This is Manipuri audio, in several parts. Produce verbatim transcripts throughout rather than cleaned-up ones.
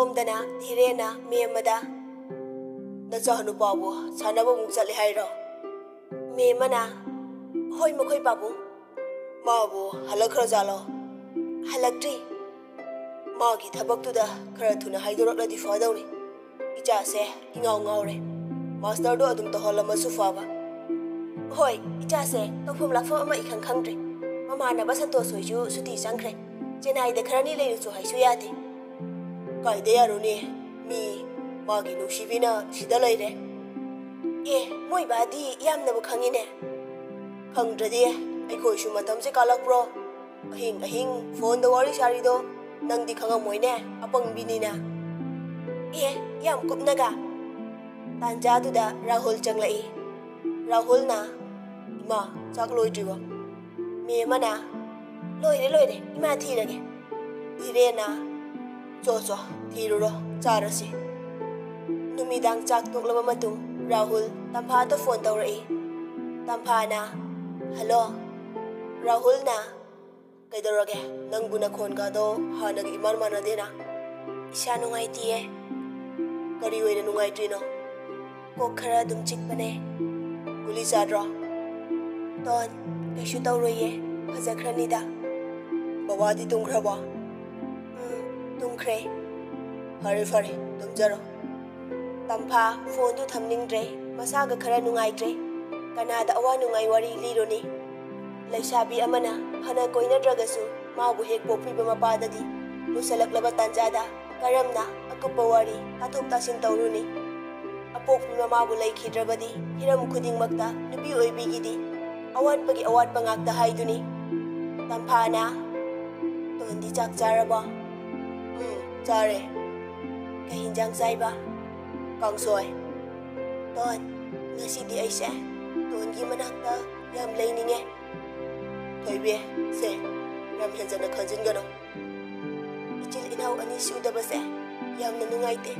ꯁꯣꯝꯗꯅ ꯙꯤꯔꯦꯟꯅ ꯃꯦꯝ ꯑꯃꯗ, "ꯅꯆꯥꯅꯨꯄꯥꯕꯨ ꯁꯥꯟꯅꯕꯃꯨꯛ ꯆꯠꯂꯦ ꯍꯥꯏꯔꯣ?" ꯃꯦꯝ ꯑꯃꯅ, "ꯍꯣꯏ, ꯃꯈꯣꯏ ꯄꯥꯕꯨꯡ, ꯃꯥꯕꯨ ꯍꯜꯂꯛꯈ꯭ꯔꯖꯥꯠꯂꯣ?" "ꯍꯜꯂꯛꯇ꯭ꯔꯤ꯫ ꯃꯥꯒꯤ ꯊꯕꯛꯇꯨꯗ ꯈꯔ ꯊꯨꯅ ꯍꯥꯏꯗꯣꯔꯛꯂꯗꯤ ꯐꯗꯧꯅꯤ꯫ ꯏꯆꯥꯁꯦ ꯏꯉꯥꯎ ꯉꯥꯎꯔꯦ꯫ ꯃꯥꯁꯇꯔꯗꯣ ꯑꯗꯨꯝ ꯇꯧꯍꯜꯂꯝꯃꯁꯨ ꯐꯕ꯫" "ꯍꯣꯏ, ꯏꯆꯥꯁꯦ ꯇꯧꯐꯝ ꯂꯥꯛꯐꯝ ꯑꯃ ꯏꯈꯪ ꯈꯪꯗ꯭ꯔꯦ꯫ ꯃꯃꯥꯟꯅꯕ ꯁꯟꯇꯣꯁ ꯍꯣꯏꯁꯨ ꯁꯨꯇꯤ ꯆꯪꯈ꯭ꯔꯦ꯫ ꯆꯦꯟꯅꯥꯏꯗ ꯈꯔꯅꯤ ꯂꯩꯔꯨꯆꯣ ꯍꯥꯏꯁꯨ ꯌꯥꯗꯦ꯫" "ꯀꯥꯏꯗ ꯌꯥꯔꯨꯅꯤ? ꯃꯤ ꯃꯥꯒꯤ ꯅꯨꯡꯁꯤꯕꯤꯅ ꯁꯤꯗ ꯂꯩꯔꯦ꯫" "ꯑꯦ, ꯃꯣꯏ ꯕꯥꯗꯤ ꯌꯥꯝꯅꯕꯨ ꯈꯪꯉꯤꯅꯦ꯫" "ꯈꯪꯗ꯭ꯔꯗꯤ ꯑꯩꯈꯣꯏꯁꯨ ꯃꯇꯝꯁꯦ ꯀꯥꯜꯂꯛꯄ꯭ꯔꯣ? ꯑꯍꯤꯡ ꯑꯍꯤꯡ ꯐꯣꯟꯗ ꯋꯥꯔꯤ ꯁꯥꯔꯤꯗꯣ ꯅꯪꯗꯤ ꯈꯪꯉꯝꯃꯣꯏꯅꯦ, ꯑꯄꯪꯕꯤꯅꯤꯅ꯫" "ꯑꯦ, ꯌꯥꯝ ꯀꯨꯞꯅꯒ?" ꯇꯥꯟꯖꯥꯗꯨꯗ ꯔꯥꯍꯨꯜ ꯆꯪꯂꯛꯏ꯫ ꯔꯥꯍꯨꯜꯅ, "ꯏꯃꯥ, ꯆꯥꯛ ꯂꯣꯏꯗ꯭ꯔꯤꯕꯣ?" ꯃꯦꯝ ꯑꯃꯅ, "ꯂꯣꯏꯔꯦ, ꯂꯣꯏꯔꯦ, ꯏꯃꯥ ꯊꯤꯔꯒꯦ꯫" ꯙꯤꯔꯦꯟꯅ, "ꯆꯣ, ꯆꯣ, ꯊꯤꯔꯨꯔꯣ, ꯆꯥꯔꯁꯤ꯫" ꯅꯨꯃꯤꯗꯥꯡ ꯆꯥꯛ ꯇꯣꯛꯂꯕ ꯃꯇꯨꯡ ꯔꯥꯍꯨꯜ ꯇꯝꯐꯥꯗ ꯐꯣꯟ ꯇꯧꯔꯛꯏ꯫ ꯇꯝꯐꯥꯅ, "ꯍꯜꯂꯣ꯫" ꯔꯥꯍꯨꯜꯅ, "ꯀꯩꯗꯧꯔꯒꯦ? ꯅꯪꯕꯨ ꯅꯈꯣꯟꯒꯗꯣ ꯍꯥꯟꯅꯒ ꯏꯃꯥꯟ ꯃꯥꯟꯅꯗꯦꯅ꯫" "ꯏꯁꯥ ꯅꯨꯡꯉꯥꯏꯇꯤꯌꯦ꯫" "ꯀꯔꯤ ꯑꯣꯏꯅ ꯅꯨꯡꯉꯥꯏꯇ꯭ꯔꯤꯅꯣ?" "ꯀꯣꯛ ꯈꯔ ꯑꯗꯨꯝ ꯆꯤꯛꯄꯅꯦ꯫" "ꯒꯨꯂꯤ ꯆꯥꯗ꯭ꯔꯣ?" "ꯇꯣꯟ, ꯀꯩꯁꯨ ꯇꯧꯔꯣꯏꯌꯦ, ꯐꯖꯈ꯭ꯔꯅꯤꯗ꯫" "ꯕꯕꯥꯗꯤ ꯇꯨꯝꯈ꯭ꯔꯕꯣ?" "ꯎꯝ, ꯇꯨꯝꯈ꯭ꯔꯦ꯫" "ꯐꯔꯦ, ꯐꯔꯦ, ꯇꯨꯝꯖꯔꯣ꯫" ꯇꯝꯐꯥ ꯐꯣꯟꯗꯨ ꯊꯝꯅꯤꯡꯗ꯭ꯔꯦ, ꯃꯁꯥꯒ ꯈꯔ ꯅꯨꯡꯉꯥꯏꯇ꯭ꯔꯦ꯫ ꯀꯅꯥꯗ ꯑꯋꯥ ꯅꯨꯡꯉꯥꯏ ꯋꯥꯔꯤ ꯂꯤꯔꯨꯅꯤ? ꯂꯩꯁꯥꯕꯤ ꯑꯃꯅ ꯐꯅ ꯀꯣꯏꯅꯗ꯭ꯔꯒꯁꯨ ꯃꯥꯕꯨ ꯍꯦꯛ ꯄꯣꯛꯄꯤꯕ ꯃꯄꯥꯗꯗꯤ ꯂꯨꯁꯜꯂꯛꯂꯕ ꯇꯥꯟꯖꯥꯗ ꯀꯔꯝꯅ ꯑꯀꯨꯞꯄ ꯋꯥꯔꯤ ꯇꯥꯊꯣꯛ ꯇꯥꯁꯤꯟ ꯇꯧꯔꯨꯅꯤ? ꯑꯄꯣꯛꯄꯤ ꯃꯃꯥꯕꯨ ꯂꯩꯈꯤꯗ꯭ꯔꯕꯗꯤ ꯍꯤꯔꯝ ꯈꯨꯗꯤꯡꯃꯛꯇ ꯅꯨꯄꯤ ꯑꯣꯏꯕꯤꯒꯤꯗꯤ ꯑꯋꯥꯠꯄꯒꯤ ꯑꯋꯥꯠꯄ ꯉꯥꯛꯇ ꯍꯥꯏꯗꯨꯅꯤ꯫ ꯇꯝꯐꯥꯅ, "ꯇꯣꯟꯗꯤ ꯆꯥꯛ ꯆꯥꯔꯕꯣ?" "ꯎꯝ, ꯆꯥꯔꯦ꯫" "ꯀꯩ ꯍꯤꯟꯖꯥꯡ ꯆꯥꯏꯕ?" "ꯀꯥꯡꯁꯣꯏ꯫" "ꯇꯣꯟ, ꯉꯁꯤꯗꯤ ꯑꯩꯁꯦ ꯇꯣꯟꯒꯤ ꯃꯅꯥꯛꯇ ꯌꯥꯝ ꯂꯩꯅꯤꯡꯉꯦ꯫" "ꯊꯣꯏꯕꯤ, ꯁꯦ, ꯌꯥꯝ ꯍꯦꯟꯖꯟꯅ ꯈꯟꯖꯤꯟꯒꯅꯨ꯫ ꯏꯆꯤꯜ ꯏꯅꯥꯎ ꯑꯅꯤ ꯁꯨꯗꯕꯁꯦ ꯌꯥꯝꯅ ꯅꯨꯡꯉꯥꯏꯇꯦ꯫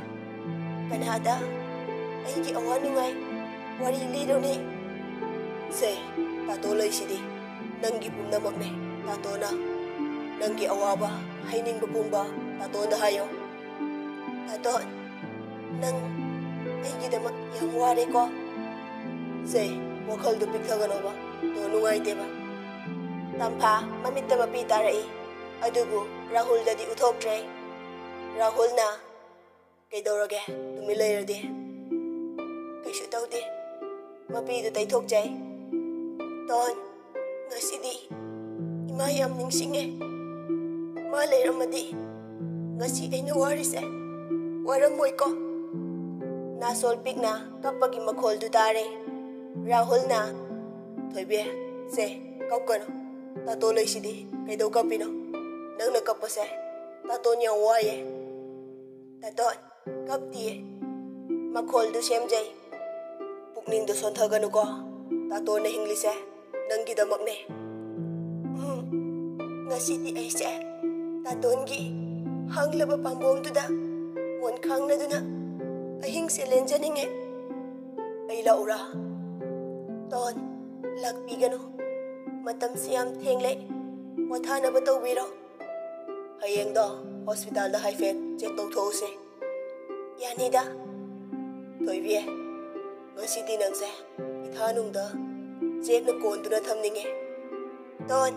ꯀꯅꯥꯗ ꯑꯩꯒꯤ ꯑꯋꯥ ꯅꯨꯡꯉꯥꯏ ꯋꯥꯔꯤ ꯂꯤꯔꯨꯅꯤ?" "ꯁꯦ, ꯇꯥꯇꯣ ꯂꯩꯁꯤꯗꯤ, ꯅꯪꯒꯤ ꯄꯨꯝꯅꯃꯛꯅꯦ ꯇꯥꯇꯣꯅ꯫ ꯅꯪꯒꯤ ꯑꯋꯥꯕ, ꯍꯥꯏꯅꯤꯡꯕ ꯄꯨꯝꯕ ꯇꯥꯇꯣꯗ ꯍꯥꯏꯌꯣ꯫" ꯇꯥꯇꯣꯟ, ꯅꯪ ꯑꯩꯒꯤꯗꯃꯛ ꯌꯥꯝ ꯋꯥꯔꯦꯀꯣ꯫ ꯁꯦ, ꯋꯥꯈꯜꯗꯨ ꯄꯤꯛꯊꯒꯅꯣꯕ꯫ ꯇꯣꯟ ꯅꯨꯡꯉꯥꯏꯇꯦꯕ꯫ ꯇꯝꯐꯥ ꯃꯃꯤꯠꯇ ꯃꯄꯤ ꯇꯥꯔꯛꯏ꯫ ꯑꯗꯨꯕꯨ ꯔꯥꯍꯨꯜꯗꯗꯤ ꯎꯠꯊꯣꯛꯇ꯭ꯔꯦ꯫ ꯔꯥꯍꯨꯜꯅ, "ꯀꯩꯗꯧꯔꯒꯦ? ꯇꯨꯃꯤꯟ ꯂꯩꯔꯗꯤ?" "ꯀꯩꯁꯨ ꯇꯧꯗꯦ꯫" ꯃꯄꯤꯗꯨ ꯇꯩꯊꯣꯛꯆꯩ꯫ "ꯇꯣꯟ, ꯉꯁꯤꯗꯤ ꯏꯃꯥ ꯌꯥꯝ ꯅꯤꯡꯁꯤꯡꯉꯦ꯫ ꯃꯥ ꯂꯩꯔꯝꯃꯗꯤ ꯉꯁꯤ ꯑꯩꯅ ꯋꯥꯔꯤꯁꯦ ꯋꯥꯔꯝꯃꯣꯏꯀꯣ꯫" ꯅꯥꯁꯣꯜ ꯄꯤꯛꯅ ꯀꯞꯄꯒꯤ ꯃꯈꯣꯜꯗꯨ ꯇꯥꯔꯦ꯫ ꯔꯥꯍꯨꯜꯅ, "ꯊꯣꯏꯕꯤ, ꯁꯦ, ꯀꯞꯀꯅꯨ꯫ ꯇꯥꯇꯣꯟ ꯂꯩꯁꯤꯗꯤ ꯀꯩꯗꯧ ꯀꯞꯄꯤꯅꯣ? ꯅꯪꯅ ꯀꯞꯄꯁꯦ ꯇꯥꯇꯣꯟ ꯌꯥꯝ ꯋꯥꯏꯌꯦ꯫" "ꯇꯥꯇꯣꯟ, ꯀꯞꯇꯤꯌꯦ꯫" ꯃꯈꯣꯜꯗꯨ ꯁꯦꯝꯖꯩ꯫ "ꯄꯨꯛꯅꯤꯡꯗꯣ ꯁꯣꯟꯊꯒꯅꯨꯀꯣ꯫ ꯇꯥꯇꯣꯟꯅ ꯍꯤꯡꯂꯤꯁꯦ ꯅꯪꯒꯤꯗꯃꯛꯅꯦ꯫" ꯎꯝ, ꯉꯁꯤꯗꯤ ꯑꯩꯁꯦ ꯇꯥꯇꯣꯟꯒꯤ ꯍꯥꯡꯂꯕ ꯄꯥꯝꯕꯣꯝꯗꯨꯗ ꯃꯣꯟ ꯈꯥꯡꯅꯗꯨꯅ ꯑꯍꯤꯡꯁꯦ ꯂꯦꯟꯖꯅꯤꯡꯉꯦ꯫ "ꯑꯩ ꯂꯥꯛꯎꯔꯥ?" "ꯇꯣꯟ, ꯂꯥꯛꯄꯤꯒꯅꯨ꯫ ꯃꯇꯝꯁꯤ ꯌꯥꯝ ꯊꯦꯡꯂꯦ꯫ ꯄꯣꯊꯥꯅꯕ ꯇꯧꯕꯤꯔꯣ꯫ ꯍꯌꯦꯡꯗꯣ ꯍꯣꯁꯄꯤꯇꯥꯜꯗ ꯍꯥꯏꯐꯦꯠ ꯆꯦꯛ ꯇꯧꯊꯣꯛꯎꯁꯦ꯫" "ꯌꯥꯅꯤꯗ꯫" "ꯊꯣꯏꯕꯤ, ꯉꯁꯤꯗꯤ ꯅꯪꯁꯦ ꯏꯊꯥꯅꯨꯡꯗ ꯆꯦꯠꯅ ꯀꯣꯟꯗꯨꯅ ꯊꯝꯅꯤꯡꯉꯦ꯫" "ꯇꯣꯟ꯫"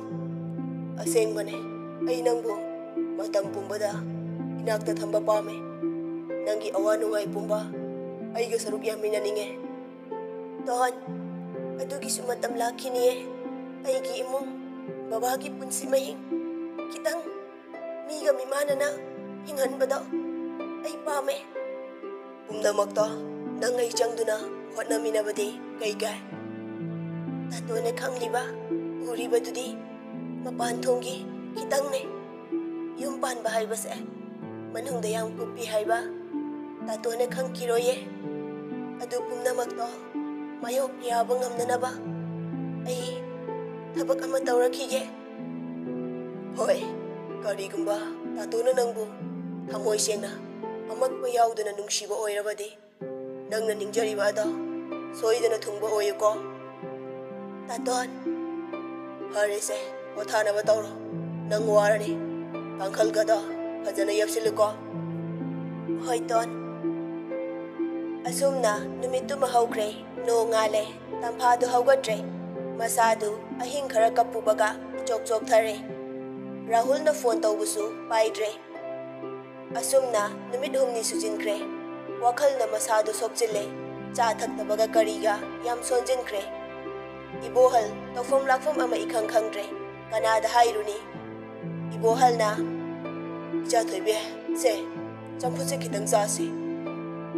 "ꯑꯁꯦꯡꯕꯅꯦ, ꯑꯩ ꯅꯪꯕꯨ ꯃꯇꯝ ꯄꯨꯝꯕꯗ ꯏꯅꯥꯛꯇ ꯊꯝꯕ ꯄꯥꯝꯃꯦ꯫ ꯅꯪꯒꯤ ꯑꯋꯥ ꯅꯨꯡꯉꯥꯏ ꯄꯨꯝꯕ ꯑꯩꯒ ꯁꯔꯨꯛ ꯌꯥꯃꯤꯟꯅꯅꯤꯡꯉꯦ꯫" "ꯇꯣꯟ, ꯑꯗꯨꯒꯤꯁꯨ ꯃꯇꯝ ꯂꯥꯛꯈꯤꯅꯤꯌꯦ꯫ ꯑꯩꯒꯤ ꯏꯃꯨꯡ, ꯕꯕꯥꯒꯤ ꯄꯨꯟꯁꯤ ꯃꯍꯤꯡ ꯈꯤꯇꯪ ꯃꯤꯒ ꯃꯤꯃꯥꯟꯅꯅ ꯍꯤꯡꯍꯟꯕꯗꯣ ꯑꯩ ꯄꯥꯝꯃꯦ꯫" "ꯄꯨꯝꯅꯃꯛꯇꯣ ꯅꯪ ꯑꯩ ꯆꯪꯗꯨꯅ ꯍꯣꯠꯅꯃꯤꯟꯅꯕꯗꯤ ꯀꯩ ꯀꯥꯏ? ꯇꯥꯇꯣꯟꯅ ꯈꯪꯂꯤꯕ, ꯎꯔꯤꯕꯗꯨꯗꯤ ꯃꯄꯥꯟ ꯊꯣꯡꯒꯤ ꯈꯤꯇꯪꯅꯦ꯫ ꯌꯨꯝ ꯄꯥꯟꯕ ꯍꯥꯏꯕꯁꯦ ꯃꯅꯨꯡꯗ ꯌꯥꯝ ꯀꯨꯞꯄꯤ ꯍꯥꯏꯕ ꯇꯥꯇꯣꯟꯅ ꯈꯪꯈꯤꯔꯣꯏꯌꯦ꯫ ꯑꯗꯨ ꯄꯨꯝꯅꯃꯛꯇꯣ ꯃꯥꯌꯣꯛꯄ ꯌꯥꯕ ꯉꯝꯅꯅꯕ ꯑꯩ ꯊꯕꯛ ꯑꯃ ꯇꯧꯔꯛꯈꯤꯒꯦ꯫ ꯍꯣꯏ, ꯀꯔꯤꯒꯨꯝꯕ ꯇꯥꯇꯣꯅ ꯅꯪꯕꯨ ꯊꯃꯣꯏ ꯁꯦꯡꯅ ꯑꯃꯛꯄ ꯌꯥꯎꯗꯅ ꯅꯨꯡꯁꯤꯕ ꯑꯣꯏꯔꯕꯗꯤ, ꯅꯪꯅ ꯅꯤꯡꯖꯔꯤꯕ ꯑꯗꯣ ꯁꯣꯏꯗꯅ ꯊꯨꯡꯕ ꯑꯣꯏꯌꯨꯀꯣ꯫" "ꯇꯥꯇꯣꯟ꯫" "ꯐꯔꯦꯁꯦ, ꯄꯣꯊꯥꯅꯕ ꯇꯧꯔꯣ꯫ ꯅꯪ ꯋꯥꯔꯅꯤ꯫ ꯀꯥꯡꯈꯜꯒꯗꯣ ꯐꯖꯅ ꯌꯦꯞꯁꯤꯜꯂꯨꯀꯣ꯫" "ꯍꯣꯏ, ꯇꯣꯟ꯫" ꯑꯁꯨꯝꯅ ꯅꯨꯃꯤꯠꯇꯨꯃ ꯍꯧꯈ꯭ꯔꯦ꯫ ꯅꯣꯡꯉꯥꯜꯂꯦ꯫ ꯇꯝꯐꯥꯗꯨ ꯍꯧꯒꯠꯇ꯭ꯔꯦ꯫ ꯃꯁꯥꯗꯨ ꯑꯍꯤꯡ ꯈꯔ ꯀꯞꯄꯨꯕꯒ ꯏꯆꯣꯛ ꯆꯣꯛꯊꯔꯦ꯫ ꯔꯥꯍꯨꯜꯅ ꯐꯣꯟ ꯇꯧꯕꯁꯨ ꯄꯥꯏꯗ꯭ꯔꯦ꯫ ꯑꯁꯨꯝꯅ ꯅꯨꯃꯤꯠ ꯍꯨꯝꯅꯤ ꯁꯨꯖꯤꯟꯈ꯭ꯔꯦ꯫ ꯋꯥꯈꯜꯅ ꯃꯁꯥꯗꯨ ꯁꯣꯛꯆꯤꯜꯂꯦ꯫ ꯆꯥ ꯊꯛꯇꯕꯒ ꯀꯔꯤꯒ ꯌꯥꯝ ꯁꯣꯟꯖꯤꯟꯈ꯭ꯔꯦ꯫ ꯏꯕꯣꯍꯜ ꯇꯧꯐꯝ ꯂꯥꯛꯐꯝ ꯑꯃ ꯏꯈꯪ ꯈꯪꯗ꯭ꯔꯦ꯫ ꯀꯅꯥꯗ ꯍꯥꯏꯔꯨꯅꯤ? ꯏꯕꯣꯍꯜꯅ, "ꯏꯆꯥ ꯊꯣꯏꯕꯤ, ꯁꯦ, ꯆꯝꯐꯨꯠꯁꯦ ꯈꯤꯇꯪ ꯆꯥꯁꯤ꯫"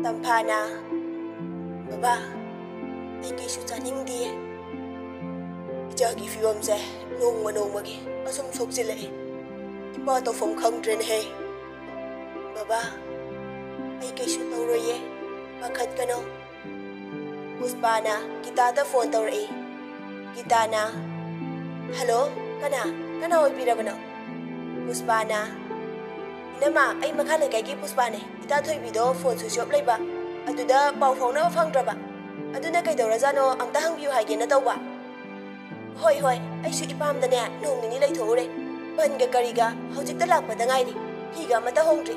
ꯇꯝꯐꯥꯅ, "ꯕꯕꯥ, ꯑꯩ ꯀꯩꯁꯨ ꯆꯥꯅꯤꯡꯗꯤꯌꯦ꯫ ꯏꯆꯥꯒꯤ ꯐꯤꯕꯝꯁꯦ ꯅꯣꯡꯃ ꯅꯣꯡꯃꯒꯤ ꯑꯁꯨꯝ ꯁꯣꯛꯆꯤꯜꯂꯛꯏ꯫ ꯏꯄꯥ ꯇꯧꯐꯝ ꯈꯪꯗ꯭ꯔꯦꯅꯦꯍꯦ꯫" "ꯕꯕꯥ, ꯑꯩ ꯀꯩꯁꯨ ꯇꯧꯔꯣꯏꯌꯦ, ꯄꯥꯈꯠꯀꯅꯣ꯫" ꯄꯨꯁꯄꯥꯅ ꯒꯤꯇꯥꯗ ꯐꯣꯟ ꯇꯧꯔꯛꯏ꯫ ꯒꯤꯇꯥꯅ, "ꯍꯜꯂꯣ, ꯀꯅꯥ? ꯀꯅꯥ ꯑꯣꯏꯕꯤꯔꯕꯅꯣ?" ꯄꯨꯁꯄꯥꯅ, "ꯏꯅꯝꯃ, ꯑꯩ ꯃꯈꯥ ꯂꯩꯀꯥꯏꯒꯤ ꯄꯨꯁꯄꯥꯅꯦ꯫ ꯏꯇꯥ ꯊꯣꯏꯕꯤꯗꯣ ꯐꯣꯟ ꯁ꯭ꯋꯤꯆ ꯑꯣꯐ ꯂꯩꯕ, ꯑꯗꯨꯗ ꯄꯥꯎ ꯐꯥꯎꯅꯕ ꯐꯪꯗ꯭ꯔꯕ꯫ ꯑꯗꯨꯅ ꯀꯩꯗꯧꯔꯖꯥꯠꯅꯣ ꯑꯝꯇ ꯍꯪꯕꯤꯌꯨ ꯍꯥꯏꯒꯦꯅ ꯇꯧꯕ꯫" "ꯍꯣꯏ, ꯍꯣꯏ, ꯑꯩꯁꯨ ꯏꯄꯥꯝꯗꯅꯦ ꯅꯣꯡ ꯅꯤꯅꯤ ꯂꯩꯊꯣꯛꯎꯔꯦ꯫ ꯕꯟꯒ ꯀꯔꯤꯒ ꯍꯧꯖꯤꯛꯇ ꯂꯥꯛꯄꯗ ꯉꯥꯏꯔꯤ꯫ ꯐꯤꯒ ꯑꯃꯠꯇ ꯍꯣꯡꯗ꯭ꯔꯤ꯫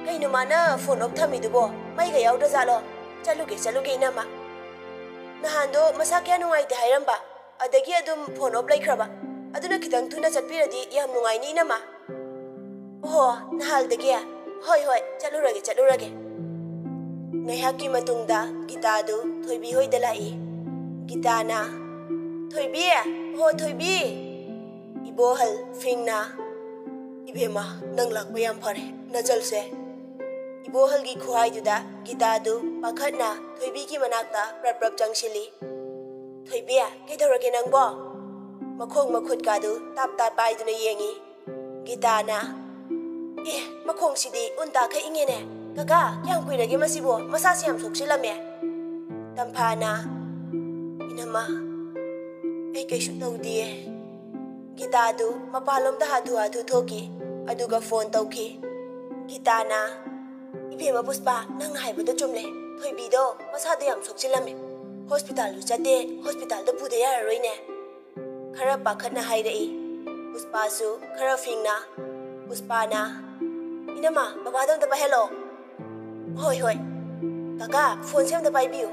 ꯀꯩꯅꯣ ꯃꯥꯅ ꯐꯣꯟ ꯑꯣꯐ ꯊꯝꯃꯤꯗꯨꯕꯣ? ꯃꯩꯒ ꯌꯥꯎꯗ꯭ꯔꯖꯥꯠꯂꯣ? ꯆꯠꯂꯨꯒꯦ, ꯆꯠꯂꯨꯒꯦ, ꯏꯅꯝꯃ꯫ ꯅꯍꯥꯟꯗꯣ ꯃꯁꯥ ꯀꯌꯥ ꯅꯨꯡꯉꯥꯏꯇꯦ ꯍꯥꯏꯔꯝꯕ, ꯑꯗꯒꯤ ꯑꯗꯨꯝ ꯐꯣꯟ ꯑꯣꯐ ꯂꯩꯈ꯭ꯔꯕ꯫ ꯑꯗꯨꯅ ꯈꯤꯇꯪ ꯊꯨꯅ ꯆꯠꯄꯤꯔꯗꯤ ꯌꯥꯝ ꯅꯨꯡꯉꯥꯏꯅꯤ, ꯏꯅꯝꯃ꯫" "ꯑꯣꯍꯣ, ꯅꯍꯥꯜꯗꯒꯤ? ꯍꯣꯏ, ꯍꯣꯏ, ꯆꯠꯂꯨꯔꯒꯦ, ꯆꯠꯂꯨꯔꯒꯦ꯫" ꯉꯥꯏꯍꯥꯛꯀꯤ ꯃꯇꯨꯡꯗ ꯒꯤꯇꯥꯗꯨ ꯊꯣꯏꯕꯤ ꯍꯣꯏꯗ ꯂꯥꯛꯏ꯫ ꯒꯤꯇꯥꯅ, "ꯊꯣꯏꯕꯤ, ꯍꯣ, ꯊꯣꯏꯕꯤ!" ꯏꯕꯣꯍꯜ ꯐꯤꯡꯅ, "ꯏꯕꯦꯝꯃ, ꯅꯪ ꯂꯥꯛꯄ ꯌꯥꯝ ꯐꯔꯦ, ꯅꯆꯜꯁꯦ꯫" ꯏꯕꯣꯍꯜꯒꯤ ꯈꯨꯍꯥꯏꯗꯨꯗ ꯒꯤꯇꯥꯗꯨ ꯄꯥꯈꯠꯅ ꯊꯣꯏꯕꯤꯒꯤ ꯃꯅꯥꯛꯇ ꯄ꯭ꯔꯞ ꯄ꯭ꯔꯞ ꯆꯪꯁꯤꯜꯂꯤ꯫ "ꯊꯣꯏꯕꯤ, ꯀꯩꯗꯧꯔꯒꯦ ꯅꯪꯕꯣ?" ꯃꯈꯣꯡ ꯃꯈꯨꯠꯀꯥꯗꯨ ꯇꯥꯞ ꯇꯥꯞ ꯄꯥꯏꯗꯨꯅ ꯌꯦꯡꯉꯤ꯫ ꯒꯤꯇꯥꯅ, "ꯑꯦ, ꯃꯈꯣꯡꯁꯤꯗꯤ ꯎꯟ ꯇꯥꯈꯩ ꯏꯪꯉꯦꯅꯦ꯫ ꯀꯀꯥ, ꯀꯌꯥꯝ ꯀꯨꯏꯔꯒꯦ ꯃꯁꯤꯕꯣ? ꯃꯁꯥꯁꯤ ꯌꯥꯝ ꯁꯣꯛꯆꯤꯜꯂꯝꯃꯦ꯫" ꯇꯝꯐꯥꯅ, "ꯏꯅꯝꯃ, ꯑꯩ ꯀꯩꯁꯨ ꯇꯧꯗꯤꯌꯦ꯫" ꯒꯤꯇꯥꯗꯨ ꯃꯄꯥꯟꯂꯣꯝꯗ ꯍꯥꯊꯨ ꯍꯥꯊꯨ ꯊꯣꯛꯈꯤ, ꯑꯗꯨꯒ ꯐꯣꯟ ꯇꯧꯈꯤ꯫ ꯒꯤꯇꯥꯅ, "ꯏꯕꯦꯝꯃ ꯄꯨꯁꯄꯥ, ꯅꯪ ꯍꯥꯏꯕꯗꯣ ꯆꯨꯝꯂꯦ꯫ ꯊꯣꯏꯕꯤꯗꯣ ꯃꯁꯥꯗꯣ ꯌꯥꯝ ꯁꯣꯛꯆꯤꯜꯂꯝꯃꯦ꯫ ꯍꯣꯁꯄꯤꯇꯥꯜꯁꯨ ꯆꯠꯇꯦ, ꯍꯣꯁꯄꯤꯇꯥꯜꯗ ꯄꯨꯗ ꯌꯥꯔꯔꯣꯏꯅꯦ꯫" ꯈꯔ ꯄꯥꯈꯠꯅ ꯍꯥꯏꯔꯛꯏ꯫ ꯄꯨꯁꯄꯥꯁꯨ ꯈꯔ ꯐꯤꯡꯅ꯫ ꯄꯨꯁꯄꯥꯅ, "ꯏꯅꯝꯃ, ꯕꯕꯥꯗꯣ ꯑꯝꯇ ꯄꯥꯏꯍꯜꯂꯣ꯫" "ꯍꯣꯏ, ꯍꯣꯏ꯫ ꯀꯀꯥ, ꯐꯣꯟꯁꯦ ꯑꯝꯇ ꯄꯥꯏꯕꯤꯌꯨ꯫"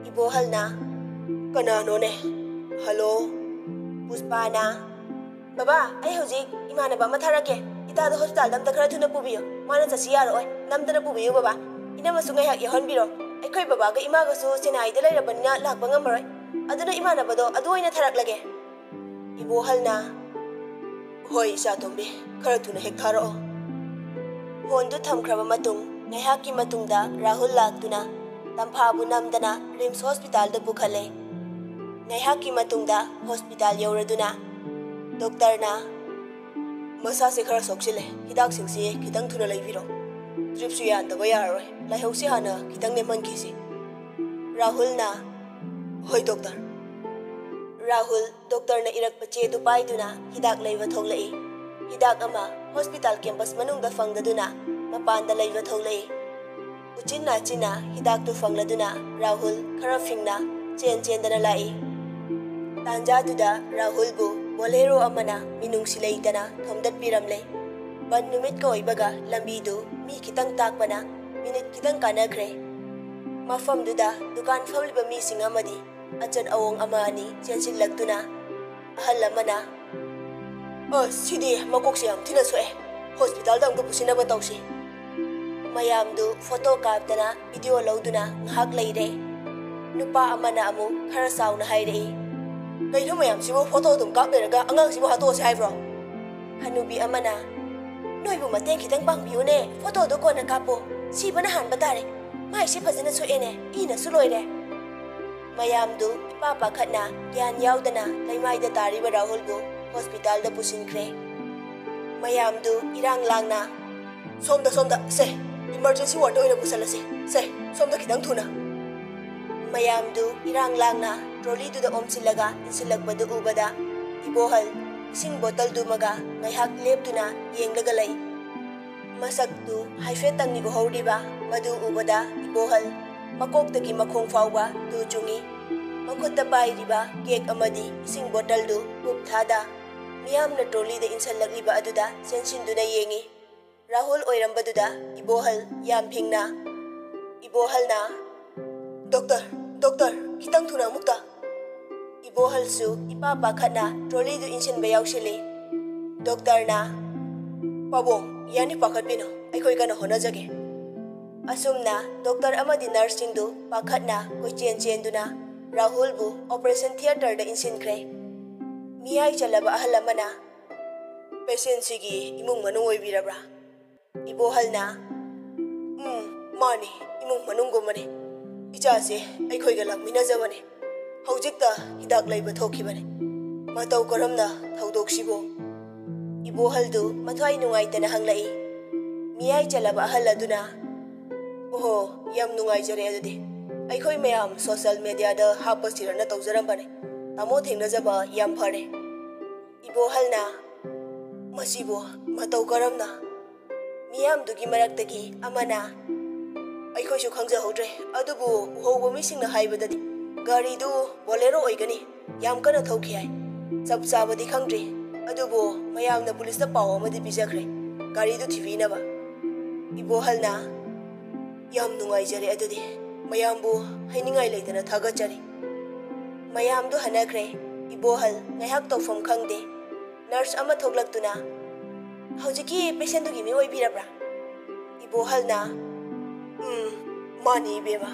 ꯏꯕꯣꯍꯜꯅ, "ꯀꯅꯥꯅꯣꯅꯦ? ꯍꯜꯂꯣ?" ꯄꯨꯁꯄꯥꯅ, "ꯕꯕꯥ, ꯑꯩ ꯍꯧꯖꯤꯛ ꯏꯃꯥꯟꯅꯕ ꯑꯃ ꯊꯥꯔꯛꯀꯦ꯫ ꯏꯇꯥꯗꯣ ꯍꯣꯁꯄꯤꯇꯥꯜꯗ ꯑꯝꯇ ꯈꯔ ꯊꯨꯅ ꯄꯨꯕꯤꯌꯨ꯫ ꯃꯥꯅ ꯆꯠꯁꯤ ꯌꯥꯔꯛꯑꯣꯏ꯫ ꯅꯝꯗꯅ ꯄꯨꯕꯤꯌꯨ ꯕꯕꯥ꯫ ꯏꯅꯝꯃꯁꯨ ꯉꯥꯏꯍꯥꯛ ꯌꯥꯎꯍꯟꯕꯤꯔꯣ꯫ ꯑꯩꯈꯣꯏ ꯕꯕꯥꯒ ꯏꯃꯥꯒꯁꯨ ꯆꯦꯟꯅꯥꯏꯗ ꯂꯩꯔꯕꯅꯤꯅ ꯂꯥꯛꯄ ꯉꯝꯃꯔꯣꯏ꯫ ꯑꯗꯨꯅ ꯏꯃꯥꯟꯅꯕꯗꯣ ꯑꯗꯨ ꯑꯣꯏꯅ ꯊꯥꯔꯛꯂꯒꯦ꯫" ꯏꯕꯣꯍꯜꯅ, "ꯍꯣꯏ, ꯏꯆꯥꯇꯣꯝꯕꯤ, ꯈꯔ ꯊꯨꯅ ꯍꯦꯛ ꯊꯥꯔꯛꯑꯣ꯫" ꯐꯣꯟꯗꯨ ꯊꯝꯈ꯭ꯔꯕ ꯃꯇꯨꯡ ꯉꯥꯏꯍꯥꯛꯀꯤ ꯃꯇꯨꯡꯗ ꯔꯥꯍꯨꯜ ꯂꯥꯛꯇꯨꯅ ꯇꯝꯐꯥꯕꯨ ꯅꯝꯗꯅ ꯔꯤꯝꯁ ꯍꯣꯁꯄꯤꯇꯥꯜꯗ ꯄꯨꯈꯠꯂꯦ꯫ ꯉꯥꯏꯍꯥꯛꯀꯤ ꯃꯇꯨꯡꯗ ꯍꯣꯁꯄꯤꯇꯥꯜ ꯌꯧꯔꯗꯨꯅ ꯗꯣꯛꯇꯔꯅ, "ꯃꯁꯥꯁꯦ ꯈꯔ ꯁꯣꯛꯆꯤꯜꯂꯦ, ꯍꯤꯗꯥꯛꯁꯤꯡꯁꯤ ꯈꯤꯇꯪ ꯊꯨꯅ ꯂꯩꯕꯤꯔꯣ꯫ ꯗ꯭ꯔꯤꯞꯁꯨ ꯌꯥꯟꯗꯕ ꯌꯥꯔꯔꯣꯏ, ꯂꯥꯏꯍꯧꯁꯤ ꯍꯥꯟꯅ ꯈꯤꯇꯪ ꯅꯦꯝꯍꯟꯈꯤꯁꯤ꯫" ꯔꯥꯍꯨꯜꯅ, "ꯍꯣꯏ ꯗꯣꯛꯇꯔ꯫" ꯔꯥꯍꯨꯜ ꯗꯣꯛꯇꯔꯅ ꯏꯔꯛꯄ ꯆꯦꯗꯨ ꯄꯥꯏꯗꯨꯅ ꯍꯤꯗꯥꯛ ꯂꯩꯕ ꯊꯣꯛꯂꯛꯏ꯫ ꯍꯤꯗꯥꯛ ꯑꯃ ꯍꯣꯁꯄꯤꯇꯥꯜ ꯀꯦꯝꯄꯁ ꯃꯅꯨꯡꯗ ꯐꯪꯗꯗꯨꯅ ꯃꯄꯥꯟꯗ ꯂꯩꯕ ꯊꯣꯛꯂꯛꯏ꯫ ꯎꯆꯤꯟ ꯅꯥꯆꯤꯟꯅ ꯍꯤꯗꯥꯛꯇꯨ ꯐꯪꯂꯗꯨꯅ ꯔꯥꯍꯨꯜ ꯈꯔ ꯐꯤꯡꯅ ꯆꯦꯟ ꯆꯦꯟꯗꯅ ꯂꯥꯛꯏ꯫ ꯇꯥꯟꯖꯥꯗꯨꯗ ꯔꯥꯍꯨꯜꯕꯨ ꯕꯣꯂꯦꯔꯣ ꯑꯃꯅ ꯃꯤꯅꯨꯡꯁꯤ ꯂꯩꯇꯅ ꯊꯣꯝꯗꯠꯄꯤꯔꯝꯂꯦ꯫ ꯕꯟ ꯅꯨꯃꯤꯠꯀ ꯑꯣꯏꯕꯒ ꯂꯝꯕꯤꯗꯨ ꯃꯤ ꯈꯤꯇꯪ ꯇꯥꯛꯄꯅ ꯃꯤꯅꯤꯠ ꯈꯤꯇꯪ ꯀꯥꯟꯅꯈ꯭ꯔꯦ꯫ ꯃꯐꯝꯗꯨꯗ ꯗꯨꯀꯥꯟ ꯐꯝꯂꯤꯕ ꯃꯤꯁꯤꯡ ꯑꯃꯗꯤ ꯑꯆꯠ ꯑꯋꯣꯡ ꯑꯃ ꯑꯅꯤ ꯆꯦꯟꯁꯤꯜꯂꯛꯇꯨꯅ ꯑꯍꯜ ꯑꯃꯅ, "ꯑ, ꯁꯤꯗꯤ ꯃꯀꯣꯛꯁꯦ ꯌꯥꯝ ꯊꯤꯅ ꯁꯣꯛꯑꯦ꯫ ꯍꯣꯁꯄꯤꯇꯥꯜꯗ ꯑꯃꯨꯛꯇ ꯄꯨꯁꯤꯟꯅꯕ ꯇꯧꯁꯤ꯫" ꯃꯌꯥꯝꯗꯨ ꯐꯣꯇꯣ ꯀꯥꯞꯇꯅ ꯚꯤꯗꯤꯑꯣ ꯂꯧꯗꯨꯅ ꯉꯥꯏꯍꯥꯛ ꯂꯩꯔꯦ꯫ ꯅꯨꯄꯥ ꯑꯃꯅ ꯑꯃꯨꯛ ꯈꯔ ꯆꯥꯎꯅ ꯍꯥꯏꯔꯛꯏ, "ꯀꯩꯅꯣ ꯃꯌꯥꯝꯁꯤꯕꯨ ꯐꯣꯇꯣ ꯑꯗꯨꯝ ꯀꯥꯞ ꯂꯩꯔꯒ ꯑꯉꯥꯡꯁꯤꯕꯨ ꯍꯥꯠꯇꯣꯛꯑꯁꯤ ꯍꯥꯏꯕ꯭ꯔꯣ?" ꯍꯅꯨꯕꯤ ꯑꯃꯅ, "ꯅꯣꯏꯕꯨ ꯃꯇꯦꯡ ꯈꯤꯇꯪ ꯄꯥꯡꯕꯤꯌꯨꯅꯦ, ꯐꯣꯇꯣꯗꯣ ꯀꯣꯟꯅ ꯀꯥꯞꯄꯣ꯫ ꯁꯤꯕꯅ ꯍꯥꯟꯕ ꯇꯥꯔꯦ꯫ ꯃꯥꯏꯁꯦ ꯐꯖꯅ ꯁꯣꯛꯑꯦꯅꯦ, ꯏꯅꯁꯨ ꯂꯣꯏꯔꯦ꯫" ꯃꯌꯥꯝꯗꯨ ꯏꯄꯥ ꯄꯥꯈꯠꯅ ꯒ꯭ꯌꯥꯟ ꯌꯥꯎꯗꯅ ꯂꯩꯃꯥꯏꯗ ꯇꯥꯔꯤꯕ ꯔꯥꯍꯨꯜꯕꯨ ꯍꯣꯁꯄꯤꯇꯥꯜꯗ ꯄꯨꯁꯤꯟꯈ꯭ꯔꯦ꯫ ꯃꯌꯥꯝꯗꯨ ꯏꯔꯥꯡ ꯂꯥꯡꯅ, "ꯁꯣꯝꯗ, ꯁꯣꯝꯗ, ꯁꯦ, ꯏꯃꯔꯖꯦꯟꯁꯤ ꯋꯥꯔꯗꯇ ꯑꯣꯏꯅ ꯄꯨꯁꯜꯂꯁꯦ꯫ ꯁꯦ, ꯁꯣꯝꯗ ꯈꯤꯇꯪ ꯊꯨꯅ꯫" ꯃꯌꯥꯝꯗꯨ ꯏꯔꯥꯡ ꯂꯥꯡꯅ ꯇ꯭ꯔꯣꯂꯤꯗꯨꯗ ꯑꯣꯝꯁꯤꯜꯂꯒ ꯏꯟꯁꯤꯜꯂꯛꯄꯗꯨ ꯎꯕꯗ ꯏꯕꯣꯍꯜ ꯏꯁꯤꯡ ꯕꯣꯇꯜꯗꯨꯃꯒ ꯉꯥꯏꯍꯥꯛ ꯂꯦꯞꯇꯨꯅ ꯌꯦꯡꯂꯒ ꯂꯩ꯫ ꯃꯁꯛꯇꯨ ꯍꯥꯏꯐꯦꯠꯇꯪꯅꯤ ꯎꯍꯧꯔꯤꯕ, ꯃꯗꯨ ꯎꯕꯗ ꯏꯕꯣꯍꯜ ꯃꯀꯣꯛꯇꯒꯤ ꯃꯈꯣꯡ ꯐꯥꯎꯕ ꯇꯨ ꯆꯨꯡꯏ꯫ ꯃꯈꯨꯠꯇ ꯄꯥꯏꯔꯤꯕ ꯀꯦꯛ ꯑꯃꯗꯤ ꯏꯁꯤꯡ ꯕꯣꯇꯜꯗꯨ ꯀꯨꯞ ꯊꯥꯗ ꯃꯤꯌꯥꯝꯅ ꯇ꯭ꯔꯣꯂꯤꯗ ꯏꯟꯁꯤꯜꯂꯛꯂꯤꯕ ꯑꯗꯨꯗ ꯆꯦꯟꯁꯤꯟꯗꯨꯅ ꯌꯦꯡꯏ꯫ ꯔꯥꯍꯨꯜ ꯑꯣꯏꯔꯝꯕꯗꯨꯗ ꯏꯕꯣꯍꯜ ꯌꯥꯝ ꯐꯤꯡꯅ, ꯏꯕꯣꯍꯜꯅ, "ꯗꯣꯛꯇꯔ, ꯗꯣꯛꯇꯔ, ꯈꯤꯇꯪ ꯊꯨꯅ ꯑꯃꯨꯛꯇ!" ꯏꯕꯣꯍꯜꯁꯨ ꯏꯄꯥ ꯄꯥꯈꯠꯅ ꯇ꯭ꯔꯣꯂꯤꯗꯨ ꯏꯟꯁꯤꯟꯕ ꯌꯥꯎꯁꯤꯜꯂꯤ꯫ ꯗꯣꯛꯇꯔꯅ, "ꯄꯥꯕꯨꯡ, ꯌꯥꯅꯤ, ꯄꯥꯈꯠꯄꯤꯅꯨ, ꯑꯩꯈꯣꯏ ꯀꯟꯅ ꯍꯣꯠꯅꯖꯒꯦ"꯫ ꯑꯁꯨꯝꯅ ꯗꯣꯛꯇꯔ ꯑꯃꯗꯤ ꯅꯔꯁꯁꯤꯡꯗꯨ ꯄꯥꯈꯠꯅ ꯀꯣꯏꯆꯦꯟ ꯆꯦꯟꯗꯨꯅ ꯔꯥꯍꯨꯜꯕꯨ ꯑꯣꯄꯔꯦꯁꯟ ꯊꯤꯌꯦꯇꯔꯗ ꯏꯟꯁꯤꯟꯈ꯭ꯔꯦ꯫ ꯃꯤꯌꯥꯏ ꯆꯜꯂꯕ ꯑꯍꯜ ꯑꯃꯅ, "ꯄꯦꯁꯦꯟꯁꯤꯒꯤ ꯏꯃꯨꯡ ꯃꯅꯨꯡ ꯑꯣꯏꯕꯤꯔꯕ꯭ꯔꯥ?" ꯏꯕꯣꯍꯜꯅ, "ꯎꯝ, ꯃꯥꯅꯤ, ꯏꯃꯨꯡ ꯃꯅꯨꯡꯒꯨꯝꯕꯅꯤ꯫ ꯏꯆꯥꯁꯦ ꯑꯩꯈꯣꯏꯒ ꯂꯥꯛꯃꯤꯟꯅꯖꯕꯅꯤ꯫ ꯍꯧꯖꯤꯛꯇ ꯍꯤꯗꯥꯛ ꯂꯩꯕ ꯊꯣꯛꯈꯤꯕꯅꯤ꯫ ꯃꯇꯧ ꯀꯔꯝꯅ ꯊꯧꯗꯣꯛꯁꯤꯕꯨ?" ꯏꯕꯣꯍꯜꯗꯨ ꯃꯊ꯭ꯋꯥꯏ ꯅꯨꯡꯉꯥꯏꯇꯅ ꯍꯪꯂꯛꯏ꯫ ꯃꯤꯌꯥꯏ ꯆꯜꯂꯕ ꯑꯍꯜ ꯑꯗꯨꯅ, "ꯑꯣꯍꯣ, ꯌꯥꯝ ꯅꯨꯡꯉꯥꯏꯖꯔꯦ꯫ ꯑꯗꯨꯗꯤ ꯑꯩꯈꯣꯏ ꯃꯌꯥꯝ ꯁꯣꯁꯦꯜ ꯃꯦꯗꯤꯌꯥꯗ ꯍꯥꯞꯄꯁꯤꯔꯅ ꯇꯧꯖꯔꯝꯕꯅꯤ꯫ ꯇꯥꯃꯣ ꯊꯦꯡꯅꯖꯕ ꯌꯥꯝ ꯐꯔꯦ"꯫ ꯏꯕꯣꯍꯜꯅ, "ꯃꯁꯤꯕꯨ ꯃꯇꯧ ꯀꯔꯝꯅ?" ꯃꯤꯌꯥꯝꯗꯨꯒꯤ ꯃꯔꯛꯇꯒꯤ ꯑꯃꯅ, "ꯑꯩꯈꯣꯏꯁꯨ ꯈꯪꯖꯍꯧꯗ꯭ꯔꯦ, ꯑꯗꯨꯕꯨ ꯎꯍꯧꯕ ꯃꯤꯁꯤꯡꯅ ꯍꯥꯏꯕꯗꯗꯤ ꯒꯥꯔꯤꯗꯨ ꯕꯣꯂꯦꯔꯣ ꯑꯣꯏꯒꯅꯤ, ꯌꯥꯝ ꯀꯟꯅ ꯊꯧꯈꯤ ꯍꯥꯏ꯫ ꯆꯞ ꯆꯥꯕꯗꯤ ꯈꯪꯗ꯭ꯔꯤ, ꯑꯗꯨꯕꯨ ꯃꯌꯥꯝꯅ ꯄꯨꯂꯤꯁꯇ ꯄꯥꯎ ꯑꯃꯗꯤ ꯄꯤꯖꯈ꯭ꯔꯦ, ꯒꯥꯔꯤꯗꯨ ꯊꯤꯕꯤꯅꯕ"꯫ ꯏꯕꯣꯍꯜꯅ, "ꯌꯥꯝ ꯅꯨꯡꯉꯥꯏꯖꯔꯦ꯫ ꯑꯗꯨꯗꯤ ꯃꯌꯥꯝꯕꯨ ꯍꯥꯏꯅꯤꯡꯉꯥꯏ ꯂꯩꯇꯅ ꯊꯥꯒꯠꯆꯔꯤ"꯫ ꯃꯌꯥꯝꯗꯨ ꯍꯟꯅꯈ꯭ꯔꯦ꯫ ꯏꯕꯣꯍꯜ ꯉꯥꯏꯍꯥꯛ ꯇꯧꯐꯝ ꯈꯪꯗꯦ꯫ ꯅꯔꯁ ꯑꯃ ꯊꯣꯛꯂꯛꯇꯨꯅ, "ꯍꯧꯖꯤꯛꯀꯤ ꯄꯦꯁꯦꯟꯗꯨꯒꯤ ꯃꯤ ꯑꯣꯏꯕꯤꯔꯕ꯭ꯔꯥ?" ꯏꯕꯣꯍꯜꯅ, "ꯎꯝ, ꯃꯥꯅꯤ ꯏꯕꯦꯝꯃ꯫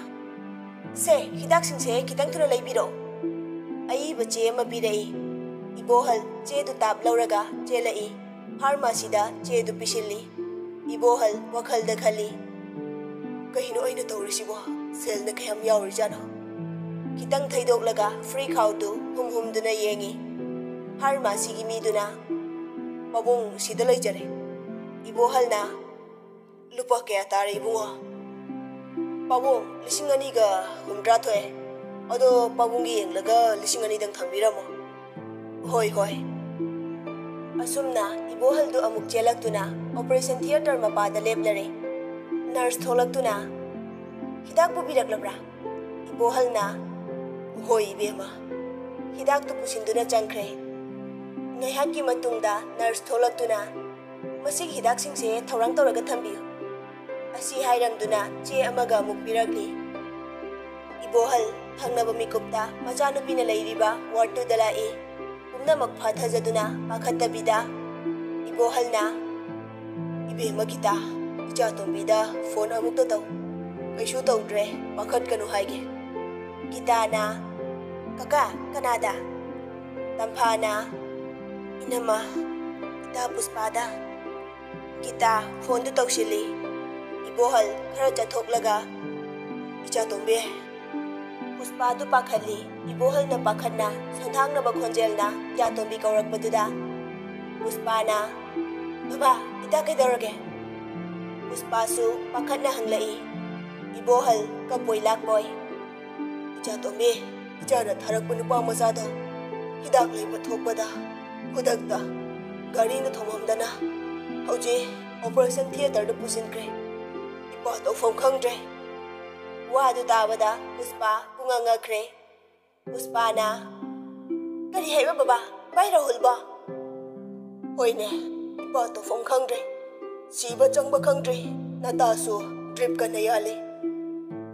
ꯁꯦ, ꯍꯤꯗꯥꯛꯁꯤꯡꯁꯦ ꯈꯤꯇꯪ ꯊꯨꯅ ꯂꯩꯕꯤꯔꯣ"꯫ ꯑꯏꯕ ꯆꯦ ꯑꯃ ꯄꯤꯔꯛꯏ꯫ ꯏꯕꯣꯍꯜ ꯆꯦꯗꯨ ꯇꯥꯞ ꯂꯧꯔꯒ ꯆꯦꯜꯂꯛꯏ꯫ ꯐꯥꯔꯃꯥꯁꯤꯗ ꯆꯦꯗꯨ ꯄꯤꯁꯤꯜꯂꯤ꯫ ꯏꯕꯣꯍꯜ ꯋꯥꯈꯜꯗ ꯈꯜꯂꯤ, "ꯀꯩꯅꯣ ꯑꯩꯅ ꯇꯧꯔꯤꯁꯤꯕꯣ? ꯁꯦꯜꯅ ꯀꯌꯥꯝ ꯌꯥꯎꯔꯤꯖꯥꯠꯅꯣ?" ꯈꯤꯇꯪ ꯊꯩꯗꯣꯛꯂꯒ ꯐ꯭ꯔꯤ ꯈꯥꯎꯗꯨ ꯍꯨꯝ ꯍꯨꯝꯗꯨꯅ ꯌꯦꯡꯉꯤ꯫ ꯐꯥꯔꯃꯥꯁꯤꯒꯤ ꯃꯤꯗꯨꯅ, "ꯄꯥꯕꯨꯡ ꯁꯤꯗ ꯂꯩꯖꯔꯦ"꯫ ꯏꯕꯣꯍꯜꯅ, "ꯂꯨꯄꯥ ꯀꯌꯥ ꯇꯥꯔꯦ ꯏꯕꯨꯡꯉꯣ?" "ꯄꯥꯕꯨꯡ, ꯂꯤꯁꯤꯡ ꯑꯅꯤꯒ ꯍꯨꯝꯗ꯭ꯔꯥ ꯊꯣꯛꯑꯦ꯫ ꯑꯗꯣ ꯄꯥꯕꯨꯡꯒꯤ ꯌꯦꯡꯂꯒ ꯂꯤꯁꯤꯡ ꯑꯅꯤꯗꯪ ꯊꯝꯕꯤꯔꯝꯃꯣ"꯫ "ꯍꯣꯏ, ꯍꯣꯏ"꯫ ꯑꯁꯨꯝꯅ ꯏꯕꯣꯍꯜꯗꯨ ꯑꯃꯨꯛ ꯆꯦꯜꯂꯛꯇꯨꯅ ꯑꯣꯄꯔꯦꯁꯟ ꯊꯤꯌꯦꯇꯔ ꯃꯄꯥꯗ ꯂꯦꯞꯂꯔꯦ꯫ ꯅꯔꯁ ꯊꯣꯛꯂꯛꯇꯨꯅ, "ꯍꯤꯗꯥꯛ ꯄꯨꯕꯤꯔꯛꯂꯕ꯭ꯔꯥ?" ꯏꯕꯣꯍꯜꯅ, "ꯍꯣꯏ ꯏꯕꯦꯝꯃ"꯫ ꯍꯤꯗꯥꯛꯇꯨ ꯄꯨꯁꯤꯟꯗꯨꯅ ꯆꯪꯈ꯭ꯔꯦ꯫ ꯉꯥꯏꯍꯥꯛꯀꯤ ꯃꯇꯨꯡꯗ ꯅꯔꯁ ꯊꯣꯛꯂꯛꯇꯨꯅ, ꯃꯁꯤꯒꯤ ꯍꯤꯗꯥꯛꯁꯤꯡꯁꯦ ꯊꯧꯔꯥꯡ ꯇꯧꯔꯒ ꯊꯝꯕꯤꯌꯨ꯫ ꯑꯁꯤ ꯍꯥꯏꯔꯝꯗꯨꯅ ꯆꯦ ꯑꯃꯒ ꯑꯃꯨꯛ ꯄꯤꯔꯛꯂꯤ꯫ ꯏꯕꯣꯍꯜ ꯊꯪꯅꯕ ꯃꯤꯀꯨꯞꯇ ꯃꯆꯥꯅꯨꯄꯤꯅ ꯂꯩꯔꯤꯕ ꯋꯥꯔꯗꯇꯨꯗ ꯂꯥꯛꯏ꯫ ꯄꯨꯝꯅꯃꯛ ꯐꯥꯊꯖꯗꯨꯅ ꯄꯥꯈꯠꯇꯕꯤꯗ ꯏꯕꯣꯍꯜꯅ, "ꯏꯕꯦꯝꯃ ꯒꯤꯇꯥ, ꯏꯆꯥꯇꯣꯝꯕꯤꯗ ꯐꯣꯟ ꯑꯃꯨꯛꯇ ꯇꯧ꯫ ꯀꯩꯁꯨ ꯇꯧꯗ꯭ꯔꯦ, ꯄꯥꯈꯠꯀꯅꯨ ꯍꯥꯏꯒꯦ꯫" ꯒꯤꯇꯥꯅ, "ꯀꯀꯥ, ꯀꯅꯥꯗ?" ꯇꯝꯐꯥꯅ, "ꯏꯅꯝꯃ, ꯏꯇꯥ ꯄꯨꯁꯄꯥꯗ꯫" ꯒꯤꯇꯥ ꯐꯣꯟꯗꯨ ꯇꯧꯁꯤꯜꯂꯤ꯫ ꯏꯕꯣꯍꯜ ꯈꯔ ꯆꯠꯊꯣꯛꯂꯒ, "ꯏꯆꯥꯇꯣꯝꯕꯤ꯫" ꯄꯨꯁꯄꯥꯗꯨ ꯄꯥꯈꯠꯂꯤ꯫ ꯏꯕꯣꯍꯜꯅ ꯄꯥꯈꯠꯅ ꯁꯣꯟꯊꯥꯡꯅꯕ ꯈꯣꯟꯖꯦꯜꯅ ꯏꯆꯥꯇꯣꯝꯕꯤ ꯀꯧꯔꯛꯄꯗꯨꯗ ꯄꯨꯁꯄꯥꯅ, "ꯕꯕꯥ, ꯏꯇꯥ ꯀꯩꯗꯧꯔꯒꯦ?" ꯄꯨꯁꯄꯥꯁꯨ ꯄꯥꯈꯠꯅ ꯍꯪꯂꯛꯏ꯫ ꯏꯕꯣꯍꯜ ꯀꯞꯄꯣꯏ ꯂꯥꯛꯄꯣꯏ, "ꯏꯆꯥꯇꯣꯝꯕꯤ, ꯏꯆꯥꯅ ꯊꯥꯔꯛꯄ ꯅꯨꯄꯥ ꯃꯆꯥꯗꯣ ꯍꯤꯗꯥꯛ ꯂꯩꯕ ꯊꯣꯛꯄꯗ ꯈꯨꯗꯛꯇ ꯒꯥꯔꯤꯅ ꯊꯣꯝꯃꯝꯗꯅ ꯍꯧꯖꯤꯛ ꯑꯣꯄꯔꯦꯁꯟ ꯊꯤꯌꯦꯇꯔꯗ ꯄꯨꯁꯤꯟꯈ꯭ꯔꯦ꯫ ꯏꯄꯥ ꯇꯧꯐꯝ ꯈꯪꯗ꯭ꯔꯦ꯫" ꯋꯥꯗꯨ ꯇꯥꯕꯗ ꯄꯨꯁꯄꯥ ꯄꯨꯡꯉꯛ ꯉꯛꯈ꯭ꯔꯦ꯫ ꯄꯨꯁꯄꯥꯅ, "ꯀꯔꯤ ꯍꯥꯏꯕ ꯕꯕꯥ? ꯚꯥꯏ ꯔꯥꯍꯨꯜꯕꯣ?" "ꯍꯣꯏꯅꯦ, ꯏꯄꯥ ꯇꯧꯐꯝ ꯈꯪꯗ꯭ꯔꯦ꯫ ꯁꯤꯕ ꯆꯪꯕ ꯈꯪꯗ꯭ꯔꯤ꯫ ꯅꯇꯥꯁꯨ ꯗ꯭ꯔꯤꯞ ꯀꯟꯅ ꯌꯥꯜꯂꯤ꯫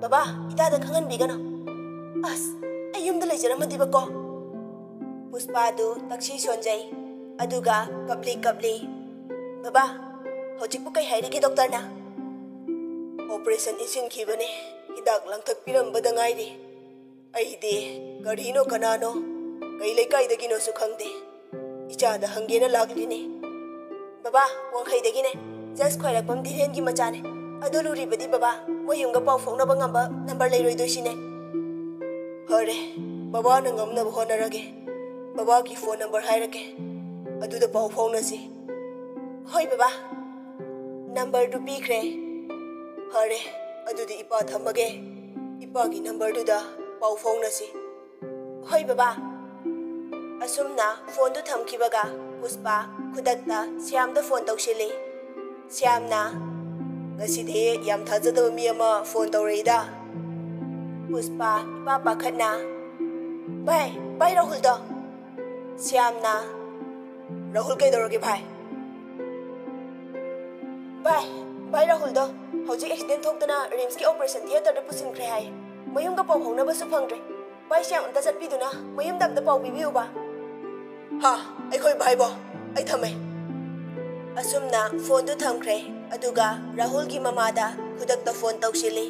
ꯕꯕꯥ, ꯏꯇꯥꯗ ꯈꯪꯍꯟꯕꯤꯒꯅꯨ꯫ ꯑꯁ, ꯑꯩ ꯌꯨꯝꯗ ꯂꯩꯖꯔꯝꯃꯗꯤꯕꯀꯣ꯫" ꯄꯨꯁꯄꯥꯗꯨ ꯇꯛꯁꯤ ꯁꯣꯟꯖꯩ, ꯑꯗꯨꯒ ꯀꯞꯂꯤ ꯀꯞꯂꯤ, "ꯕꯕꯥ, ꯍꯧꯖꯤꯛꯄꯨ ꯀꯩ ꯍꯥꯏꯔꯤꯒꯦ ꯗꯣꯛꯇꯔꯅ?" "ꯑꯣꯄꯔꯦꯁꯟ ꯏꯟꯁꯤꯟꯈꯤꯕꯅꯦ, ꯍꯤꯗꯥꯛ ꯂꯥꯡꯊꯛ ꯄꯤꯔꯝꯕꯗ ꯉꯥꯏꯔꯤ꯫ ꯑꯩꯗꯤ ꯀꯔꯤꯅꯣ ꯀꯅꯥꯅꯣ, ꯀꯩ ꯂꯩꯀꯥꯏꯗꯒꯤꯅꯣꯁꯨ ꯈꯪꯗꯦ꯫ ꯏꯆꯥꯗ ꯍꯪꯒꯦꯅ ꯂꯥꯛꯂꯤꯅꯦ꯫" "ꯕꯕꯥ, ꯋꯥꯡꯈꯩꯗꯒꯤꯅꯦ꯫ ꯖꯁ ꯈ꯭ꯋꯥꯏꯔꯥꯛꯄꯝ ꯙꯤꯔꯦꯟꯒꯤ ꯃꯆꯥꯅꯦ꯫ ꯑꯗꯨ ꯂꯨꯔꯤꯕꯗꯤ ꯕꯕꯥ, ꯃꯣꯏ ꯌꯨꯝꯒ ꯄꯥꯎ ꯐꯥꯎꯅꯕ ꯉꯝꯕ ꯅꯝꯕꯔ ꯂꯩꯔꯣꯏꯗꯣꯏꯁꯤꯅꯦ꯫" "ꯐꯔꯦ, ꯕꯕꯥꯅ ꯉꯝꯅꯕ ꯍꯣꯠꯅꯔꯒꯦ꯫ ꯕꯕꯥꯒꯤ ꯐꯣꯟ ꯅꯝꯕꯔ ꯍꯥꯏꯔꯛꯀꯦ, ꯑꯗꯨꯗ ꯄꯥꯎ ꯐꯥꯎꯅꯁꯤ꯫" "ꯍꯣꯏ ꯕꯕꯥ꯫" ꯅꯝꯕꯔꯗꯨ ꯄꯤꯈ꯭ꯔꯦ꯫ "ꯐꯔꯦ, ꯑꯗꯨꯗꯤ ꯏꯄꯥ ꯊꯝꯃꯒꯦ꯫ ꯏꯄꯥꯒꯤ ꯅꯝꯕꯔꯗꯨꯗ ꯄꯥꯎ ꯐꯥꯎꯅꯁꯤ꯫" "ꯍꯣꯏ ꯕꯕꯥ꯫" ꯑꯁꯨꯝꯅ ꯐꯣꯟꯗꯨ ꯊꯝꯈꯤꯕꯒ ꯄꯨꯁꯄꯥ ꯈꯨꯗꯛꯇ ꯁ꯭ꯌꯥꯝꯗ ꯐꯣꯟ ꯇꯧꯁꯤꯜꯂꯤ꯫ ꯁ꯭ꯌꯥꯝꯅ, "ꯉꯁꯤꯗꯤ ꯌꯥꯝ ꯊꯥꯖꯗꯕ ꯃꯤ ꯑꯃ ꯐꯣꯟ ꯇꯧꯔꯛꯏꯗ꯫" ꯄꯨꯁꯄꯥ ꯏꯄꯥ ꯄꯥꯈꯠꯅ, "ꯚꯥꯏ, ꯚꯥꯏ ꯔꯥꯍꯨꯜꯗꯣ꯫" ꯁ꯭ꯌꯥꯝꯅ, "ꯔꯥꯍꯨꯜ ꯀꯩꯗꯧꯔꯒꯦ ꯚꯥꯏ?" ꯚꯥꯏ, ꯚꯥꯏ ꯔꯥꯍꯨꯜꯗꯣ ꯍꯧꯖꯤꯛ ꯑꯦꯛꯁꯤꯗꯦꯟ ꯊꯣꯛꯇꯅ ꯔꯤꯝꯁꯀꯤ ꯑꯣꯄꯔꯦꯁꯟ ꯊꯤꯌꯦꯇꯔꯗ ꯄꯨꯁꯤꯟꯈ꯭ꯔꯦ ꯍꯥꯏ꯫ ꯃꯌꯨꯝꯒ ꯄꯥꯎ ꯐꯥꯎꯅꯕꯁꯨ ꯐꯪꯗ꯭ꯔꯦ꯫ ꯚꯥꯏ ꯁ꯭ꯌꯥꯝ ꯑꯝꯇ ꯆꯠꯄꯤꯗꯨꯅ ꯃꯌꯨꯝꯗ ꯑꯝꯇ ꯄꯥꯎ ꯄꯤꯕꯤꯌꯨꯕ꯫ ꯍꯥ, ꯑꯩꯈꯣꯏ ꯚꯥꯏꯕꯣ, ꯑꯩ ꯊꯝꯃꯦ꯫ ꯑꯁꯨꯝꯅ ꯐꯣꯟꯗꯨ ꯊꯝꯈ꯭ꯔꯦ꯫ ꯑꯗꯨꯒ ꯔꯥꯍꯨꯜꯒꯤ ꯃꯃꯥꯗ ꯈꯨꯗꯛꯇ ꯐꯣꯟ ꯇꯧꯁꯤꯜꯂꯤ꯫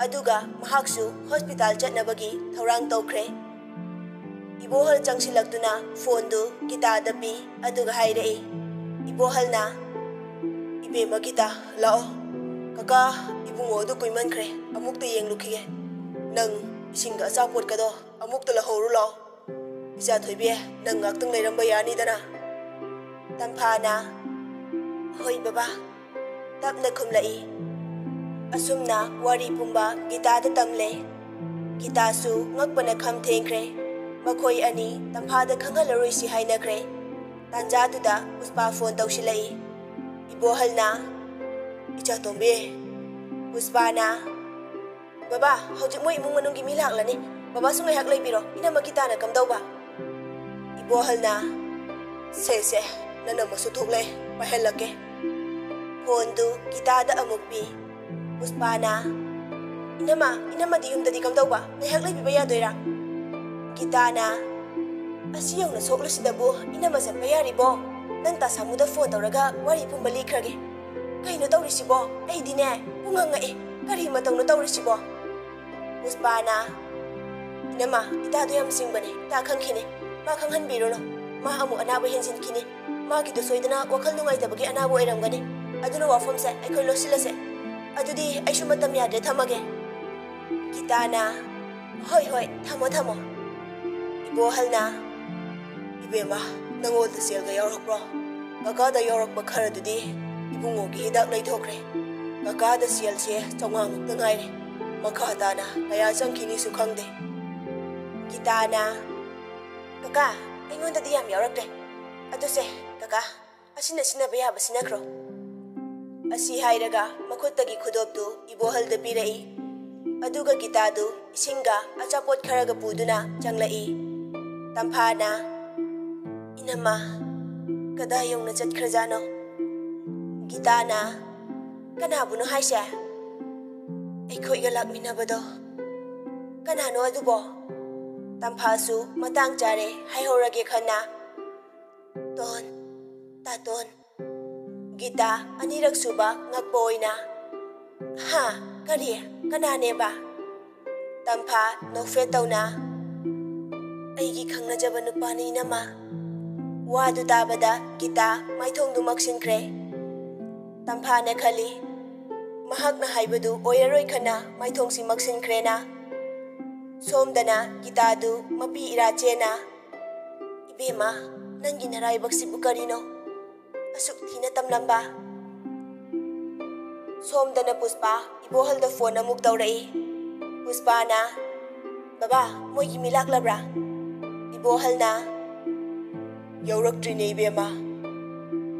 ꯑꯗꯨꯒ ꯃꯍꯥꯛꯁꯨ ꯍꯣꯁꯄꯤꯇꯥꯜ ꯆꯠꯅꯕꯒꯤ ꯊꯧꯔꯥꯡ ꯇꯧꯈ꯭ꯔꯦ꯫ ꯏꯕꯣꯍꯜ ꯆꯪꯁꯤꯜꯂꯛꯇꯨꯅ ꯐꯣꯟꯗꯨ ꯒꯤꯇꯥꯗ ꯄꯤ꯫ ꯑꯗꯨꯒ ꯍꯥꯏꯔꯛꯏ, ꯏꯕꯣꯍꯜꯅ, "ꯏꯕꯦꯝꯃ ꯒꯤꯇꯥ, ꯂꯥꯛꯑꯣ꯫ ꯀꯀꯥ, ꯏꯕꯨꯡꯉꯣ ꯑꯗꯨ ꯀꯨꯏꯃꯟꯈ꯭ꯔꯦ, ꯑꯃꯨꯛꯇ ꯌꯦꯡꯂꯨꯈꯤꯒꯦ꯫ ꯅꯪ ꯏꯁꯤꯡꯒ ꯑꯆꯥꯄꯣꯠꯀꯗꯣ ꯑꯃꯨꯛꯇ ꯂꯧꯍꯧꯔꯨ ꯂꯥꯛꯑꯣ꯫ ꯏꯆꯥ ꯊꯣꯏꯕꯤ, ꯅꯪ ꯉꯥꯛꯇꯪ ꯂꯩꯔꯝꯕ ꯌꯥꯅꯤꯗꯅ?" ꯇꯝꯐꯥꯅ, "ꯍꯣꯏ ꯕꯕꯥ," ꯇꯞꯅ ꯈꯨꯝꯂꯛꯏ꯫ ꯑꯁꯨꯝꯅ ꯋꯥꯔꯤ ꯄꯨꯝꯕ ꯒꯤꯇꯥꯗ ꯇꯝꯂꯦ꯫ ꯒꯤꯇꯥꯁꯨ ꯉꯛꯄꯅ ꯈꯝ ꯊꯦꯡꯈ꯭ꯔꯦ꯫ ꯃꯈꯣꯏ ꯑꯅꯤ ꯇꯝꯐꯥꯗ ꯈꯪꯍꯜꯂꯔꯣꯏꯁꯤ ꯍꯥꯏꯅꯈ꯭ꯔꯦ꯫ ꯇꯥꯟꯖꯥꯗꯨꯗ ꯄꯨꯁꯄꯥ ꯐꯣꯟ ꯇꯧꯁꯤꯜꯂꯛꯏ꯫ ꯏꯕꯣꯍꯜꯅ, "ꯏꯆꯥ ꯇꯣꯝꯕꯤ," ꯄꯨꯁꯄꯥꯅ, "ꯕꯕꯥ, ꯍꯧꯖꯤꯛ ꯃꯣꯏ ꯏꯃꯨꯡ ꯃꯅꯨꯡꯒꯤ ꯃꯤ ꯂꯥꯛꯂꯅꯤ꯫ ꯕꯕꯥꯁꯨ ꯉꯥꯏꯍꯥꯛ ꯂꯩꯕꯤꯔꯣ꯫ ꯏꯅꯝꯃ ꯒꯤꯇꯥꯅ ꯀꯝꯗꯧꯕ?" ꯏꯕꯣꯍꯜꯅ, "ꯁꯦ, ꯁꯦ, ꯅꯅꯝꯃꯁꯨ ꯊꯣꯛꯂꯛꯑꯦ, ꯄꯥꯏꯍꯜꯂꯛꯀꯦ꯫" ꯐꯣꯟꯗꯨ ꯒꯤꯇꯥꯗ ꯑꯃꯨꯛ ꯄꯤ꯫ ꯄꯨꯁꯄꯥꯅ, "ꯏꯅꯝꯃ, ꯏꯅꯝꯃꯗꯤ ꯌꯨꯝꯗꯗꯤ ꯀꯝꯗꯧꯕ? ꯉꯥꯏꯍꯥꯛ ꯂꯩꯕꯤꯕ ꯌꯥꯗꯣꯏꯔꯥ?" ꯒꯤꯇꯥꯅ, "ꯑꯁꯤ ꯌꯧꯅ ꯁꯣꯛꯂꯁꯤꯗꯕꯨ ꯏꯅꯝꯃ ꯆꯠꯄ ꯌꯥꯔꯤꯕꯣ? ꯅꯪ ꯇꯥ ꯁꯥꯃꯨꯗ ꯐꯣꯟ ꯇꯧꯔꯒ ꯋꯥꯔꯤ ꯄꯨꯝꯕ ꯂꯤꯈ꯭ꯔꯒꯦ꯫ ꯀꯩꯅꯣ ꯇꯧꯔꯤꯁꯤꯕꯣ? ꯑꯩꯗꯤꯅꯦ, ꯄꯨꯡꯉꯛ ꯉꯛꯑꯦ꯫ ꯀꯔꯤ ꯃꯇꯧꯅꯣ ꯇꯧꯔꯤꯁꯤꯕꯣ?" ꯄꯨꯁꯄꯥꯅ, "ꯏꯅꯝꯃ, ꯏꯇꯥꯗꯣ ꯌꯥꯝ ꯆꯤꯡꯕꯅꯦ, ꯏꯇꯥ ꯈꯪꯈꯤꯅꯤ꯫ ꯃꯥ ꯈꯪꯍꯟꯕꯤꯔꯨꯅꯨ꯫ ꯃꯥ ꯑꯃꯨꯛ ꯑꯅꯥꯕ ꯍꯦꯟꯖꯤꯟꯈꯤꯅꯤ꯫ ꯃꯥꯒꯤꯗꯣ ꯁꯣꯏꯗꯅ ꯋꯥꯈꯜ ꯅꯨꯡꯉꯥꯏꯇꯕꯒꯤ ꯑꯅꯥꯕ ꯑꯣꯏꯔꯝꯒꯅꯤ꯫ ꯑꯗꯨꯅ ꯋꯥꯐꯝꯁꯦ ꯑꯩꯈꯣꯏ ꯂꯣꯠꯁꯤꯜꯂꯁꯦ꯫ ꯑꯗꯨꯗꯤ ꯑꯩꯁꯨ ꯃꯇꯝ ꯌꯥꯗ꯭ꯔꯦ, ꯊꯝꯃꯒꯦ꯫" ꯒꯤꯇꯥꯅ, "ꯍꯣꯏ, ꯍꯣꯏ, ꯊꯝꯃꯣ, ꯊꯝꯃꯣ꯫" ꯏꯕꯣꯍꯜꯅ, "ꯏꯕꯦꯝꯃ, ꯅꯪꯉꯣꯟꯗ ꯁꯦꯜꯒ ꯌꯥꯎꯔꯛꯄ꯭ꯔꯣ? ꯀꯀꯥꯗ ꯌꯥꯎꯔꯛꯄ ꯈꯔꯗꯨꯗꯤ ꯏꯕꯨꯡꯉꯣꯒꯤ ꯍꯤꯗꯥꯛ ꯂꯩꯊꯣꯛꯈ꯭ꯔꯦ꯫ ꯀꯀꯥꯗ ꯁꯦꯜꯁꯦ ꯆꯥꯝꯃꯉꯥ ꯃꯨꯛꯇ ꯉꯥꯏꯔꯦ꯫ ꯃꯈꯥ ꯇꯥꯅ ꯀꯌꯥ ꯆꯪꯈꯤꯅꯤꯁꯨ ꯈꯪꯗꯦ꯫" ꯒꯤꯇꯥꯅ, "ꯀꯀꯥ, ꯑꯩꯉꯣꯟꯗꯗꯤ ꯌꯥꯝ ꯌꯥꯎꯔꯛꯇ꯭ꯔꯦ꯫ ꯑꯗꯨꯁꯦ, ꯀꯀꯥ, ꯑꯁꯤꯅ ꯁꯤꯖꯤꯟꯅꯕ ꯌꯥꯕ ꯁꯤꯖꯤꯟꯅꯈ꯭ꯔꯣ꯫" ꯑꯁꯤ ꯍꯥꯏꯔꯒ ꯃꯈꯨꯠꯇꯒꯤ ꯈꯨꯗꯣꯞꯇꯨ ꯏꯕꯣꯍꯜꯗ ꯄꯤꯔꯛꯏ꯫ ꯑꯗꯨꯒ ꯒꯤꯇꯥꯗꯨ ꯏꯁꯤꯡꯒ ꯑꯆꯥꯄꯣꯠ ꯈꯔꯒ ꯄꯨꯗꯨꯅ ꯆꯪꯂꯛꯏ꯫ ꯇꯝꯐꯥꯅ, "ꯏꯅꯝꯃ, ꯀꯗꯥꯏ ꯌꯧꯅ ꯆꯠꯈ꯭ꯔꯖꯥꯠꯅꯣ?" ꯒꯤꯇꯥꯅ, "ꯀꯅꯥꯕꯨꯅꯣ ꯍꯥꯏꯁꯦ? ꯑꯩꯈꯣꯏꯒ ꯂꯥꯛꯃꯤꯟꯅꯕꯗꯣ ꯀꯅꯥꯅꯣ ꯑꯗꯨꯕꯣ?" ꯇꯝꯐꯥꯁꯨ, "ꯃꯇꯥꯡ ꯆꯥꯔꯦ, ꯍꯥꯏꯍꯧꯔꯒꯦ ꯈꯟꯅ"꯫ "ꯇꯣꯟ, ꯇꯥꯇꯣꯟ"꯫ ꯒꯤꯇꯥ ꯑꯅꯤꯔꯛ ꯁꯨꯕ ꯉꯛꯄ ꯑꯣꯏꯅ, "ꯍꯥ? ꯀꯔꯤ? ꯀꯅꯥꯅꯦꯕ?" ꯇꯝꯐꯥ ꯅꯣꯛꯐꯦꯠ ꯇꯧꯅ, "ꯑꯩꯒꯤ ꯈꯪꯅꯖꯕ ꯅꯨꯄꯥꯅꯤ, ꯏꯅꯝꯃ"꯫ ꯋꯥꯗꯨ ꯇꯥꯕꯗ ꯒꯤꯇꯥ ꯃꯥꯏꯊꯣꯡꯗꯨ ꯃꯛꯁꯤꯟꯈ꯭ꯔꯦ꯫ ꯇꯝꯐꯥꯅ ꯈꯜꯂꯤ, ꯃꯍꯥꯛꯅ ꯍꯥꯏꯕꯗꯨ ꯑꯣꯏꯔꯔꯣꯏ ꯈꯟꯅ ꯃꯥꯏꯊꯣꯡꯁꯤ ꯃꯛꯁꯤꯟꯈ꯭ꯔꯦꯅ꯫ ꯁꯣꯝꯗꯅ ꯒꯤꯇꯥꯗꯨ ꯃꯄꯤ ꯏꯔꯥ ꯆꯦꯅ, "ꯏꯕꯦꯝꯃ, ꯅꯪꯒꯤ ꯅꯔꯥꯏꯕꯛꯁꯤꯕꯨ ꯀꯔꯤꯅꯣ? ꯑꯁꯨꯛ ꯊꯤꯅ ꯇꯝꯂꯝꯕ"꯫ ꯁꯣꯝꯗꯅ ꯄꯨꯁꯄꯥ ꯏꯕꯣꯍꯜꯗ ꯐꯣꯟ ꯑꯃꯨꯛ ꯇꯧꯔꯛꯏ꯫ ꯄꯨꯁꯄꯥꯅ, "ꯕꯕꯥ, ꯃꯣꯏꯒꯤ ꯃꯤ ꯂꯥꯛꯂꯕ꯭ꯔꯥ?" ꯏꯕꯣꯍꯜꯅ, "ꯌꯧꯔꯛꯇ꯭ꯔꯤꯅꯦ ꯏꯕꯦꯝꯃ"꯫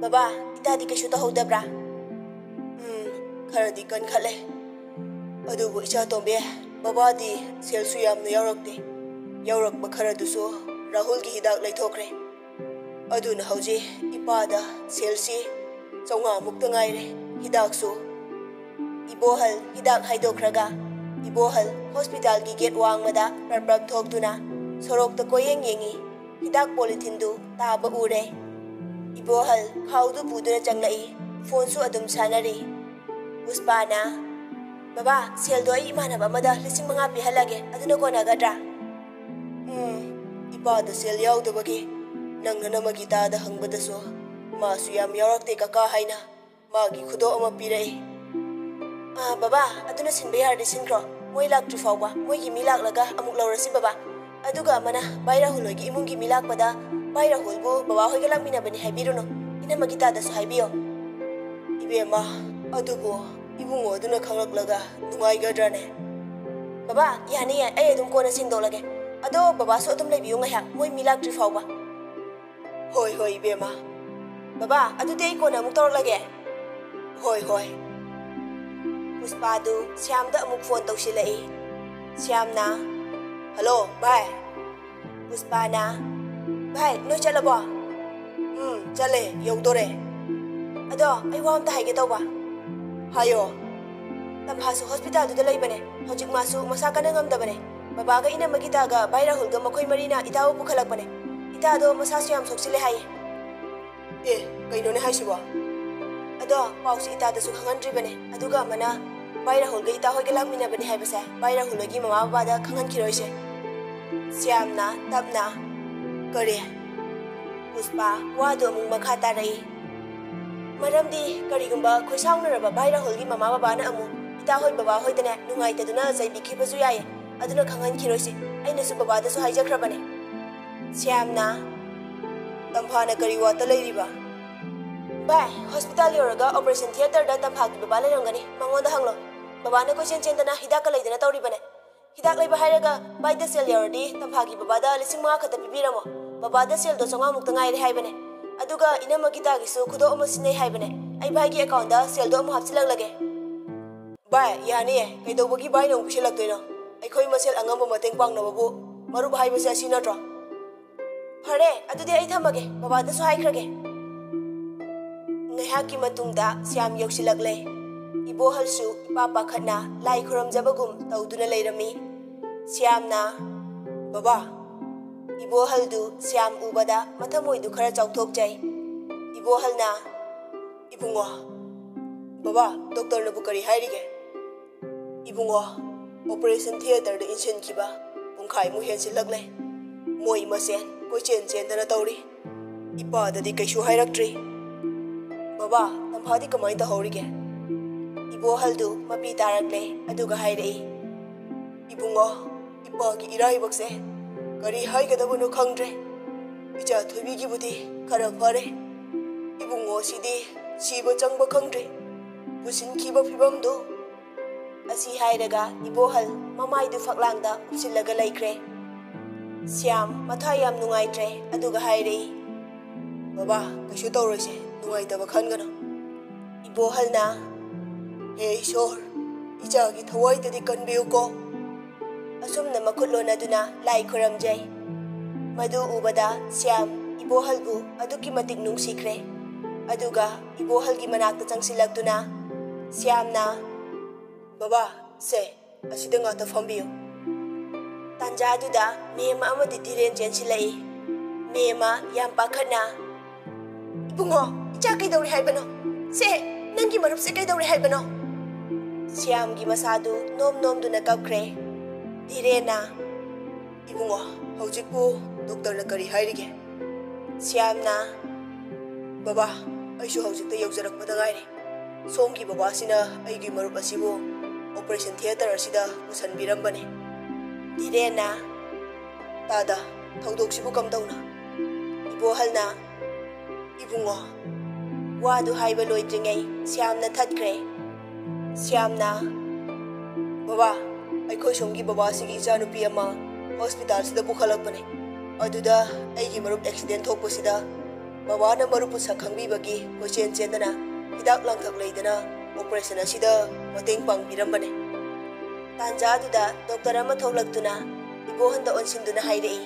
"ꯕꯕꯥ, ꯏꯇꯥꯗꯤ ꯀꯩꯁꯨ ꯇꯧꯍꯧꯗꯕ꯭ꯔꯥ?" "ꯎꯝ, ꯈꯔꯗꯤ ꯀꯟꯈꯠꯂꯦ꯫ ꯑꯗꯨꯕꯨ ꯏꯆꯥ ꯇꯣꯝꯕꯤ, ꯕꯕꯥꯗꯤ ꯁꯦꯜꯁꯨ ꯌꯥꯝꯅ ꯌꯥꯎꯔꯛꯇꯦ꯫ ꯌꯥꯎꯔꯛꯄ ꯈꯔꯗꯨꯁꯨ ꯔꯥꯍꯨꯜꯒꯤ ꯍꯤꯗꯥꯛ ꯂꯩꯊꯣꯛꯈ꯭ꯔꯦ꯫ ꯑꯗꯨꯅ ꯍꯧꯖꯤꯛ ꯏꯄꯥꯗ ꯁꯦꯜꯁꯤ ꯆꯥꯝꯃꯉꯥ ꯃꯨꯛꯇ ꯉꯥꯏꯔꯦ꯫ ꯍꯤꯗꯥꯛꯁꯨ"꯫ ꯏꯕꯣꯍꯜ ꯍꯤꯗꯥꯛ ꯍꯥꯏꯗꯣꯛꯈ꯭ꯔꯒ ꯏꯕꯣꯍꯜ ꯍꯣꯁꯄꯤꯇꯥꯜꯒꯤ ꯒꯦꯠ ꯋꯥꯡꯃꯗ ꯄ꯭ꯔꯞ ꯄ꯭ꯔꯞ ꯊꯣꯛꯇꯨꯅ ꯁꯣꯔꯣꯛꯇ ꯀꯣꯏꯌꯦꯡ ꯌꯦꯡꯉꯤ꯫ ꯍꯤꯗꯥꯛ ꯄꯣꯂꯤꯊꯤꯟꯗꯨ ꯇꯥꯕ ꯎꯔꯦ꯫ ꯏꯕꯣꯍꯜ ꯈꯥꯎꯗꯨ ꯄꯨꯗꯨꯅ ꯆꯪꯂꯛꯏ꯫ ꯐꯣꯟꯁꯨ ꯑꯗꯨꯝ ꯁꯥꯟꯅꯔꯤ꯫ ꯄꯨꯁꯄꯥꯅ, "ꯕꯕꯥ, ꯁꯦꯜꯗꯣ ꯑꯩ ꯏꯃꯥꯟꯅꯕ ꯑꯃꯗ ꯂꯤꯁꯤꯡ ꯃꯉꯥ ꯄꯤꯍꯜꯂꯒꯦ, ꯑꯗꯨꯅ ꯀꯣꯟꯅꯒꯗ꯭ꯔꯥ?" "ꯎꯝ, ꯏꯄꯥꯗ ꯁꯦꯜ ꯌꯥꯎꯗꯕꯒꯤ ꯅꯪ ꯅꯅꯝꯃ ꯒꯤꯇꯥꯗ ꯍꯪꯕꯗꯁꯨ ꯃꯥꯁꯨ ꯌꯥꯝ ꯌꯥꯎꯔꯛꯇꯦ ꯀꯀꯥ ꯍꯥꯏꯅ ꯃꯥꯒꯤ ꯈꯨꯗꯣꯞ ꯑꯃ ꯄꯤꯔꯛꯏ"꯫ "ꯑꯥ, ꯕꯕꯥ, ꯑꯗꯨꯅ ꯁꯤꯟꯕ ꯌꯥꯔꯗꯤ ꯁꯤꯟꯈ꯭ꯔꯣ꯫ ꯃꯣꯏ ꯂꯥꯛꯇ꯭ꯔꯤ ꯐꯥꯎꯕ ꯃꯣꯏꯒꯤ ꯃꯤ ꯂꯥꯛꯂꯒ ꯑꯃꯨꯛ ꯂꯧꯔꯁꯤ ꯕꯕꯥ꯫ ꯑꯗꯨꯒ ꯑꯃꯅ ꯚꯥꯏ ꯔꯥꯍꯨꯜ ꯍꯣꯏꯒꯤ ꯏꯃꯨꯡꯒꯤ ꯃꯤ ꯂꯥꯛꯄꯗ ꯚꯥꯏ ꯔꯥꯍꯨꯜꯕꯨ ꯕꯕꯥ ꯍꯣꯏꯒ ꯂꯥꯛꯃꯤꯟꯅꯕꯅꯤ ꯍꯥꯏꯕꯤꯔꯨꯅꯨ꯫ ꯏꯅꯝꯃ ꯒꯤꯇꯥꯗꯁꯨ ꯍꯥꯏꯕꯤꯌꯣ"꯫ "ꯏꯕꯦꯝꯃ, ꯑꯗꯨꯕꯨ ꯏꯕꯨꯡꯉꯣ ꯑꯗꯨꯅ ꯈꯪꯂꯛꯂꯒ ꯅꯨꯡꯉꯥꯏꯒꯗ꯭ꯔꯅꯦ?" "ꯕꯕꯥ, ꯌꯥꯅꯤꯌꯦ, ꯑꯩ ꯑꯗꯨꯝ ꯀꯣꯟꯅ ꯁꯦꯡꯗꯣꯛꯂꯒꯦ꯫ ꯑꯗꯣ ꯕꯕꯥꯁꯨ ꯑꯗꯨꯝ ꯂꯩꯕꯤꯌꯨ ꯉꯥꯏꯍꯥꯛ, ꯃꯣꯏ ꯃꯤ ꯂꯥꯛꯇ꯭ꯔꯤ ꯐꯥꯎꯕ"꯫ "ꯍꯣꯏ, ꯍꯣꯏ, ꯏꯕꯦꯝꯃ"꯫ "ꯕꯕꯥ, ꯑꯗꯨꯗꯤ ꯑꯩ ꯀꯣꯟꯅ ꯑꯃꯨꯛ ꯇꯧꯔꯛꯂꯒꯦ"꯫ "ꯍꯣꯏ, ꯍꯣꯏ"꯫ ꯄꯨꯁꯄꯥꯗꯨ ꯁ꯭ꯌꯥꯝꯗ ꯑꯃꯨꯛ ꯐꯣꯟ ꯇꯧꯁꯤꯜꯂꯛꯏ꯫ ꯁ꯭ꯌꯥꯝꯅ, "ꯍꯜꯂꯣ, ꯚꯥꯏ"꯫ ꯄꯨꯁꯄꯥꯅ, "ꯚꯥꯏ, ꯅꯣꯏ ꯆꯠꯂꯕꯣ?" "ꯎꯝ, ꯆꯠꯂꯦ, ꯌꯧꯗꯣꯔꯦ"꯫ ꯑꯗꯣ, ꯑꯩ ꯋꯥ ꯑꯝꯇ ꯍꯥꯏꯒꯦ ꯇꯧꯕ꯫ ꯍꯥꯏꯌꯣ꯫ ꯇꯝꯐꯥꯁꯨ ꯍꯣꯁꯄꯤꯇꯥꯜꯗꯨꯗ ꯂꯩꯕꯅꯦ꯫ ꯍꯧꯖꯤꯛ ꯃꯥꯁꯨ ꯃꯁꯥ ꯀꯟꯅ ꯉꯝꯗꯕꯅꯦ꯫ ꯕꯕꯥꯒ ꯏꯅꯝꯃ ꯒꯤꯇꯥꯒ ꯚꯥꯏ ꯔꯥꯍꯨꯜꯒ ꯃꯈꯣꯏ ꯃꯔꯤꯅ ꯏꯇꯥꯕꯨ ꯄꯨꯈꯠꯂꯛꯄꯅꯦ꯫ ꯏꯇꯥꯗꯣ ꯃꯁꯥꯁꯨ ꯌꯥꯝ ꯁꯣꯛꯆꯤꯜꯂꯦ ꯍꯥꯏꯌꯦ꯫ ꯑꯦ, ꯀꯩꯅꯣꯅꯦ ꯍꯥꯏꯁꯤꯕꯣ? ꯑꯗꯣ, ꯄꯥꯎꯁꯤ ꯏꯇꯥꯗꯁꯨ ꯈꯪꯍꯟꯗ꯭ꯔꯤꯕꯅꯦ꯫ ꯑꯗꯨꯒ ꯑꯃꯅ ꯚꯥꯏ ꯔꯥꯍꯨꯜꯒ ꯏꯇꯥ ꯍꯣꯏꯒ ꯂꯥꯛꯃꯤꯟꯅꯕꯅꯦ ꯍꯥꯏꯕꯁꯦ ꯚꯥꯏ ꯔꯥꯍꯨꯜ ꯍꯣꯏꯒꯤ ꯃꯃꯥ ꯕꯕꯥꯗ ꯈꯪꯍꯟꯈꯤꯔꯣꯏꯁꯦ꯫ ꯁ꯭ꯌꯥꯝꯅ ꯇꯞꯅ, "ꯀꯔꯤ?" ꯄꯨꯁꯄꯥ ꯋꯥꯗꯨ ꯑꯃꯨꯛ ꯃꯈꯥ ꯇꯥꯔꯛꯏ꯫ ꯃꯔꯝꯗꯤ ꯀꯔꯤꯒꯨꯝꯕ ꯈꯣꯏꯁꯥꯎꯅꯔꯕ ꯚꯥꯏ ꯔꯥꯍꯨꯜꯒꯤ ꯃꯃꯥ ꯕꯕꯥꯅ ꯑꯃꯨꯛ ꯏꯇꯥ ꯍꯣꯏ ꯕꯕꯥ ꯍꯣꯏꯗꯅꯦ ꯅꯨꯡꯉꯥꯏꯇꯗꯨꯅ ꯆꯩꯕꯤꯈꯤꯕꯁꯨ ꯌꯥꯏꯌꯦ꯫ ꯑꯗꯨꯅ ꯈꯪꯍꯟꯈꯤꯔꯣꯏꯁꯤ꯫ ꯑꯩꯅꯁꯨ ꯕꯕꯥꯗꯁꯨ ꯍꯥꯏꯖꯈ꯭ꯔꯕꯅꯦ꯫ ꯁ꯭ꯌꯥꯝꯅ, "ꯇꯝꯐꯥꯅ ꯀꯔꯤ ꯋꯥꯠꯇ ꯂꯩꯔꯤꯕ?" "ꯚꯥꯏ, ꯍꯣꯁꯄꯤꯇꯥꯜ ꯌꯧꯔꯒ ꯑꯣꯄꯔꯦꯁꯟ ꯊꯤꯌꯦꯇꯔꯗ ꯇꯝꯐꯥꯒꯤ ꯕꯕꯥ ꯂꯩꯔꯝꯒꯅꯤ꯫ ꯃꯉꯣꯟꯗ ꯍꯪꯂꯣ꯫ ꯕꯕꯥꯅ ꯀꯣꯏꯆꯦꯟ ꯆꯦꯟꯗꯅ ꯍꯤꯗꯥꯛꯀ ꯂꯩꯗꯅ ꯇꯧꯔꯤꯕꯅꯦ꯫ ꯍꯤꯗꯥꯛ ꯂꯩꯕ ꯍꯥꯏꯔꯒ ꯚꯥꯏꯗ ꯁꯦꯜ ꯌꯧꯔꯗꯤ ꯇꯝꯐꯥꯒꯤ ꯕꯕꯥꯗ ꯂꯤꯁꯤꯡ ꯃꯉꯥ ꯈꯛꯇ ꯄꯤꯕꯤꯔꯝꯃꯣ꯫ ꯕꯕꯥꯗ ꯁꯦꯜꯗꯣ ꯆꯥꯝꯃꯉꯥ ꯃꯨꯛꯇ ꯉꯥꯏꯔꯦ ꯍꯥꯏꯕꯅꯦ꯫ ꯑꯗꯨꯒ ꯏꯅꯝꯃ ꯒꯤꯇꯥꯒꯤꯁꯨ ꯈꯨꯗꯣꯞ ꯑꯃ ꯁꯤꯟꯅꯩ ꯍꯥꯏꯕꯅꯦ꯫ ꯑꯩ ꯚꯥꯏꯒꯤ ꯑꯦꯀꯥꯎꯟꯗ ꯁꯦꯜꯗꯣ ꯑꯃꯨꯛ ꯍꯥꯞꯆꯤꯜꯂꯛꯂꯒꯦ꯫" "ꯚꯥꯏ, ꯌꯥꯅꯤꯌꯦ꯫ ꯀꯩꯗꯧꯕꯒꯤ ꯚꯥꯏꯅ ꯑꯃꯨꯛ ꯄꯤꯁꯤꯜꯂꯛꯇꯣꯏꯅꯣ? ꯑꯩꯈꯣꯏ ꯃꯁꯦꯜ ꯑꯉꯝꯕ ꯃꯇꯦꯡ ꯄꯥꯡꯅꯕꯕꯨ ꯃꯔꯨꯞ ꯍꯥꯏꯕꯁꯦ ꯑꯁꯤ ꯅꯠꯇ꯭ꯔꯣ?" "ꯐꯔꯦ, ꯑꯗꯨꯗꯤ ꯑꯩ ꯊꯝꯃꯒꯦ꯫ ꯕꯕꯥꯗꯁꯨ ꯍꯥꯏꯈ꯭ꯔꯒꯦ꯫" ꯉꯥꯏꯍꯥꯛꯀꯤ ꯃꯇꯨꯡꯗ ꯁ꯭ꯌꯥꯝ ꯌꯧꯁꯤꯜꯂꯛꯂꯦ꯫ ꯏꯕꯣꯍꯜꯁꯨ ꯏꯄꯥ ꯄꯥꯈꯠꯅ ꯂꯥꯏ ꯈꯨꯔꯨꯝꯖꯕꯒꯨꯝ ꯇꯧꯗꯨꯅ ꯂꯩꯔꯝꯃꯤ꯫ ꯁ꯭ꯌꯥꯝꯅ, "ꯕꯕꯥ!" ꯏꯕꯣꯍꯜꯗꯨ ꯁ꯭ꯌꯥꯝ ꯎꯕꯗ ꯃꯊꯃꯣꯏꯗꯨ ꯈꯔ ꯆꯥꯎꯊꯣꯛꯆꯩ꯫ ꯏꯕꯣꯍꯜꯅ, "ꯏꯕꯨꯡꯉꯣ, ꯕꯕꯥ, ꯗꯣꯛꯇꯔꯅꯕꯨ ꯀꯔꯤ ꯍꯥꯏꯔꯤꯒꯦ?" "ꯏꯕꯨꯡꯉꯣ, ꯑꯣꯄꯔꯦꯁꯟ ꯊꯤꯌꯦꯇꯔꯗ ꯏꯟꯁꯤꯟꯈꯤꯕ ꯄꯨꯡꯈꯥꯏꯃꯨꯛ ꯍꯦꯟꯖꯤꯜꯂꯛꯂꯦ꯫ ꯃꯣꯏ ꯃꯁꯦꯟ ꯀꯣꯏꯆꯦꯟ ꯆꯦꯟꯗꯅ ꯇꯧꯔꯤ꯫ ꯏꯄꯥꯗꯗꯤ ꯀꯩꯁꯨ ꯍꯥꯏꯔꯛꯇ꯭ꯔꯤ꯫ ꯕꯕꯥ, ꯇꯝꯐꯥꯗꯤ ꯀꯃꯥꯏꯅ ꯇꯧꯍꯧꯔꯤꯒꯦ?" ꯏꯕꯣꯍꯜꯗꯨ ꯃꯄꯤ ꯇꯥꯔꯛꯂꯦ, ꯑꯗꯨꯒ ꯍꯥꯏꯔꯛꯏ, "ꯏꯕꯨꯡꯉꯣ, ꯏꯄꯥꯒꯤ ꯏꯔꯥꯏꯕꯛꯁꯦ ꯀꯔꯤ ꯍꯥꯏꯒꯗꯕꯅꯣ ꯈꯪꯗ꯭ꯔꯦ꯫ ꯏꯆꯥ ꯊꯣꯏꯕꯤꯒꯤꯕꯨꯗꯤ ꯈꯔ ꯐꯔꯦ꯫ ꯏꯕꯨꯡꯉꯣꯁꯤꯗꯤ ꯁꯤꯕ ꯆꯪꯕ ꯈꯪꯗ꯭ꯔꯦ꯫ ꯄꯨꯁꯤꯟꯈꯤꯕ ꯐꯤꯕꯝꯗꯨ꯫" ꯑꯁꯤ ꯍꯥꯏꯔꯒ ꯏꯕꯣꯍꯜ ꯃꯃꯥꯏꯗꯨ ꯐꯛꯂꯥꯡꯗ ꯎꯞꯁꯤꯜꯂꯒ ꯂꯩꯈ꯭ꯔꯦ꯫ ꯁ꯭ꯌꯥꯝ ꯃꯊ꯭ꯋꯥꯏ ꯌꯥꯝ ꯅꯨꯡꯉꯥꯏꯇ꯭ꯔꯦ, ꯑꯗꯨꯒ ꯍꯥꯏꯔꯛꯏ, "ꯕꯕꯥ, ꯀꯩꯁꯨ ꯇꯧꯔꯣꯏꯁꯦ, ꯅꯨꯡꯉꯥꯏꯇꯕ ꯈꯟꯒꯅꯨ꯫" ꯏꯕꯣꯍꯜꯅ, "ꯍꯦ ꯏꯁꯣꯔ, ꯏꯆꯥꯒꯤ ꯊꯋꯥꯏꯗꯗꯤ ꯀꯟꯕꯤꯌꯨꯀꯣ꯫" ꯑꯁꯨꯝꯅ ꯃꯈꯨꯠ ꯂꯣꯟꯅꯗꯨꯅ ꯂꯥꯏ ꯈꯨꯔꯝꯖꯩ꯫ ꯃꯗꯨ ꯎꯕꯗ ꯁ꯭ꯌꯥꯝ ꯏꯕꯣꯍꯜꯕꯨ ꯑꯗꯨꯛꯀꯤ ꯃꯇꯤꯛ ꯅꯨꯡꯁꯤꯈ꯭ꯔꯦ꯫ ꯑꯗꯨꯒ ꯏꯕꯣꯍꯜꯒꯤ ꯃꯅꯥꯛꯇ ꯆꯪꯁꯤꯜꯂꯛꯇꯨꯅ ꯁ꯭ꯌꯥꯝꯅ, "ꯕꯕꯥ, ꯁꯦ, ꯑꯁꯤꯗ ꯉꯥꯛꯇ ꯐꯝꯕꯤꯌꯨ꯫" ꯇꯥꯟꯖꯥꯗꯨꯗ ꯃꯦꯝ ꯑꯃꯗꯤ ꯙꯤꯔꯦꯟ ꯆꯦꯟꯁꯤꯜꯂꯛꯏ꯫ ꯃꯦꯝ ꯌꯥꯝ ꯄꯥꯈꯠꯅ, "ꯏꯕꯨꯡꯉꯣ, ꯏꯆꯥ ꯀꯩꯗꯧꯔꯦ ꯍꯥꯏꯕꯅꯣ? ꯁꯦ, ꯅꯪꯒꯤ ꯃꯔꯨꯞꯁꯦ ꯀꯩꯗꯧꯔꯦ ꯍꯥꯏꯕꯅꯣ?" ꯁ꯭ꯌꯥꯝꯒꯤ ꯃꯁꯥꯗꯨ ꯅꯣꯝ ꯅꯣꯝꯗꯨꯅ ꯀꯞꯈ꯭ꯔꯦ꯫ ꯙꯤꯔꯦꯟꯅ, "ꯏꯕꯨꯡꯉꯣ, ꯍꯧꯖꯤꯛꯄꯨ ꯗꯣꯛꯇꯔꯅ ꯀꯔꯤ ꯍꯥꯏꯔꯤꯒꯦ?" ꯁ꯭ꯌꯥꯝꯅ, "ꯕꯕꯥ, ꯑꯩꯁꯨ ꯍꯧꯖꯤꯛꯇ ꯌꯧꯖꯔꯛꯄꯗ ꯉꯥꯏꯔꯤ꯫ ꯁꯣꯝꯒꯤ ꯕꯕꯥꯁꯤꯅ ꯑꯩꯒꯤ ꯃꯔꯨꯞ ꯑꯁꯤꯕꯨ ꯑꯣꯄꯔꯦꯁꯟ ꯊꯤꯌꯦꯇꯔ ꯑꯁꯤꯗ ꯄꯨꯁꯟꯕꯤꯔꯝꯕꯅꯤ꯫" ꯙꯤꯔꯦꯟꯅ, "ꯇꯥꯗ, ꯊꯧꯗꯣꯛꯁꯤꯕꯨ ꯀꯝꯗꯧꯅ?" ꯏꯕꯣꯍꯜꯅ, "ꯏꯕꯨꯡꯉꯣ꯫" ꯋꯥꯗꯨ ꯍꯥꯏꯕ ꯂꯣꯏꯗ꯭ꯔꯤꯉꯩ ꯁ꯭ꯌꯥꯝꯅ ꯊꯠꯈ꯭ꯔꯦ꯫ ꯁ꯭ꯌꯥꯝꯅ, "ꯕꯕꯥ, ꯑꯩꯈꯣꯏ ꯁꯣꯝꯒꯤ ꯕꯕꯥꯁꯤꯒꯤ ꯏꯆꯥꯅꯨꯄꯤ ꯑꯃ ꯍꯣꯁꯄꯤꯇꯥꯜꯁꯤꯗ ꯄꯨꯈꯠꯂꯛꯄꯅꯦ꯫ ꯑꯗꯨꯗ ꯑꯩꯒꯤ ꯃꯔꯨꯞ ꯑꯦꯛꯁꯤꯗꯦꯟ ꯊꯣꯛꯄꯁꯤꯗ ꯕꯕꯥꯅ ꯃꯔꯨꯞꯄꯨ ꯁꯛ ꯈꯪꯕꯤꯕꯒꯤ ꯀꯣꯏꯆꯦꯟ ꯆꯦꯟꯗꯅ ꯍꯤꯗꯥꯛ ꯂꯥꯡꯊꯛ ꯂꯩꯗꯅ ꯑꯣꯄꯔꯦꯁꯟ ꯑꯁꯤꯗ ꯃꯇꯦꯡ ꯄꯥꯡꯕꯤꯔꯝꯕꯅꯦ꯫" ꯇꯥꯟꯖꯥꯗꯨꯗ ꯗꯣꯛꯇꯔ ꯑꯃ ꯊꯣꯛꯂꯛꯇꯨꯅ ꯏꯕꯣꯍꯟꯗ ꯑꯣꯟꯁꯤꯟꯗꯨꯅ ꯍꯥꯏꯔꯛꯏ,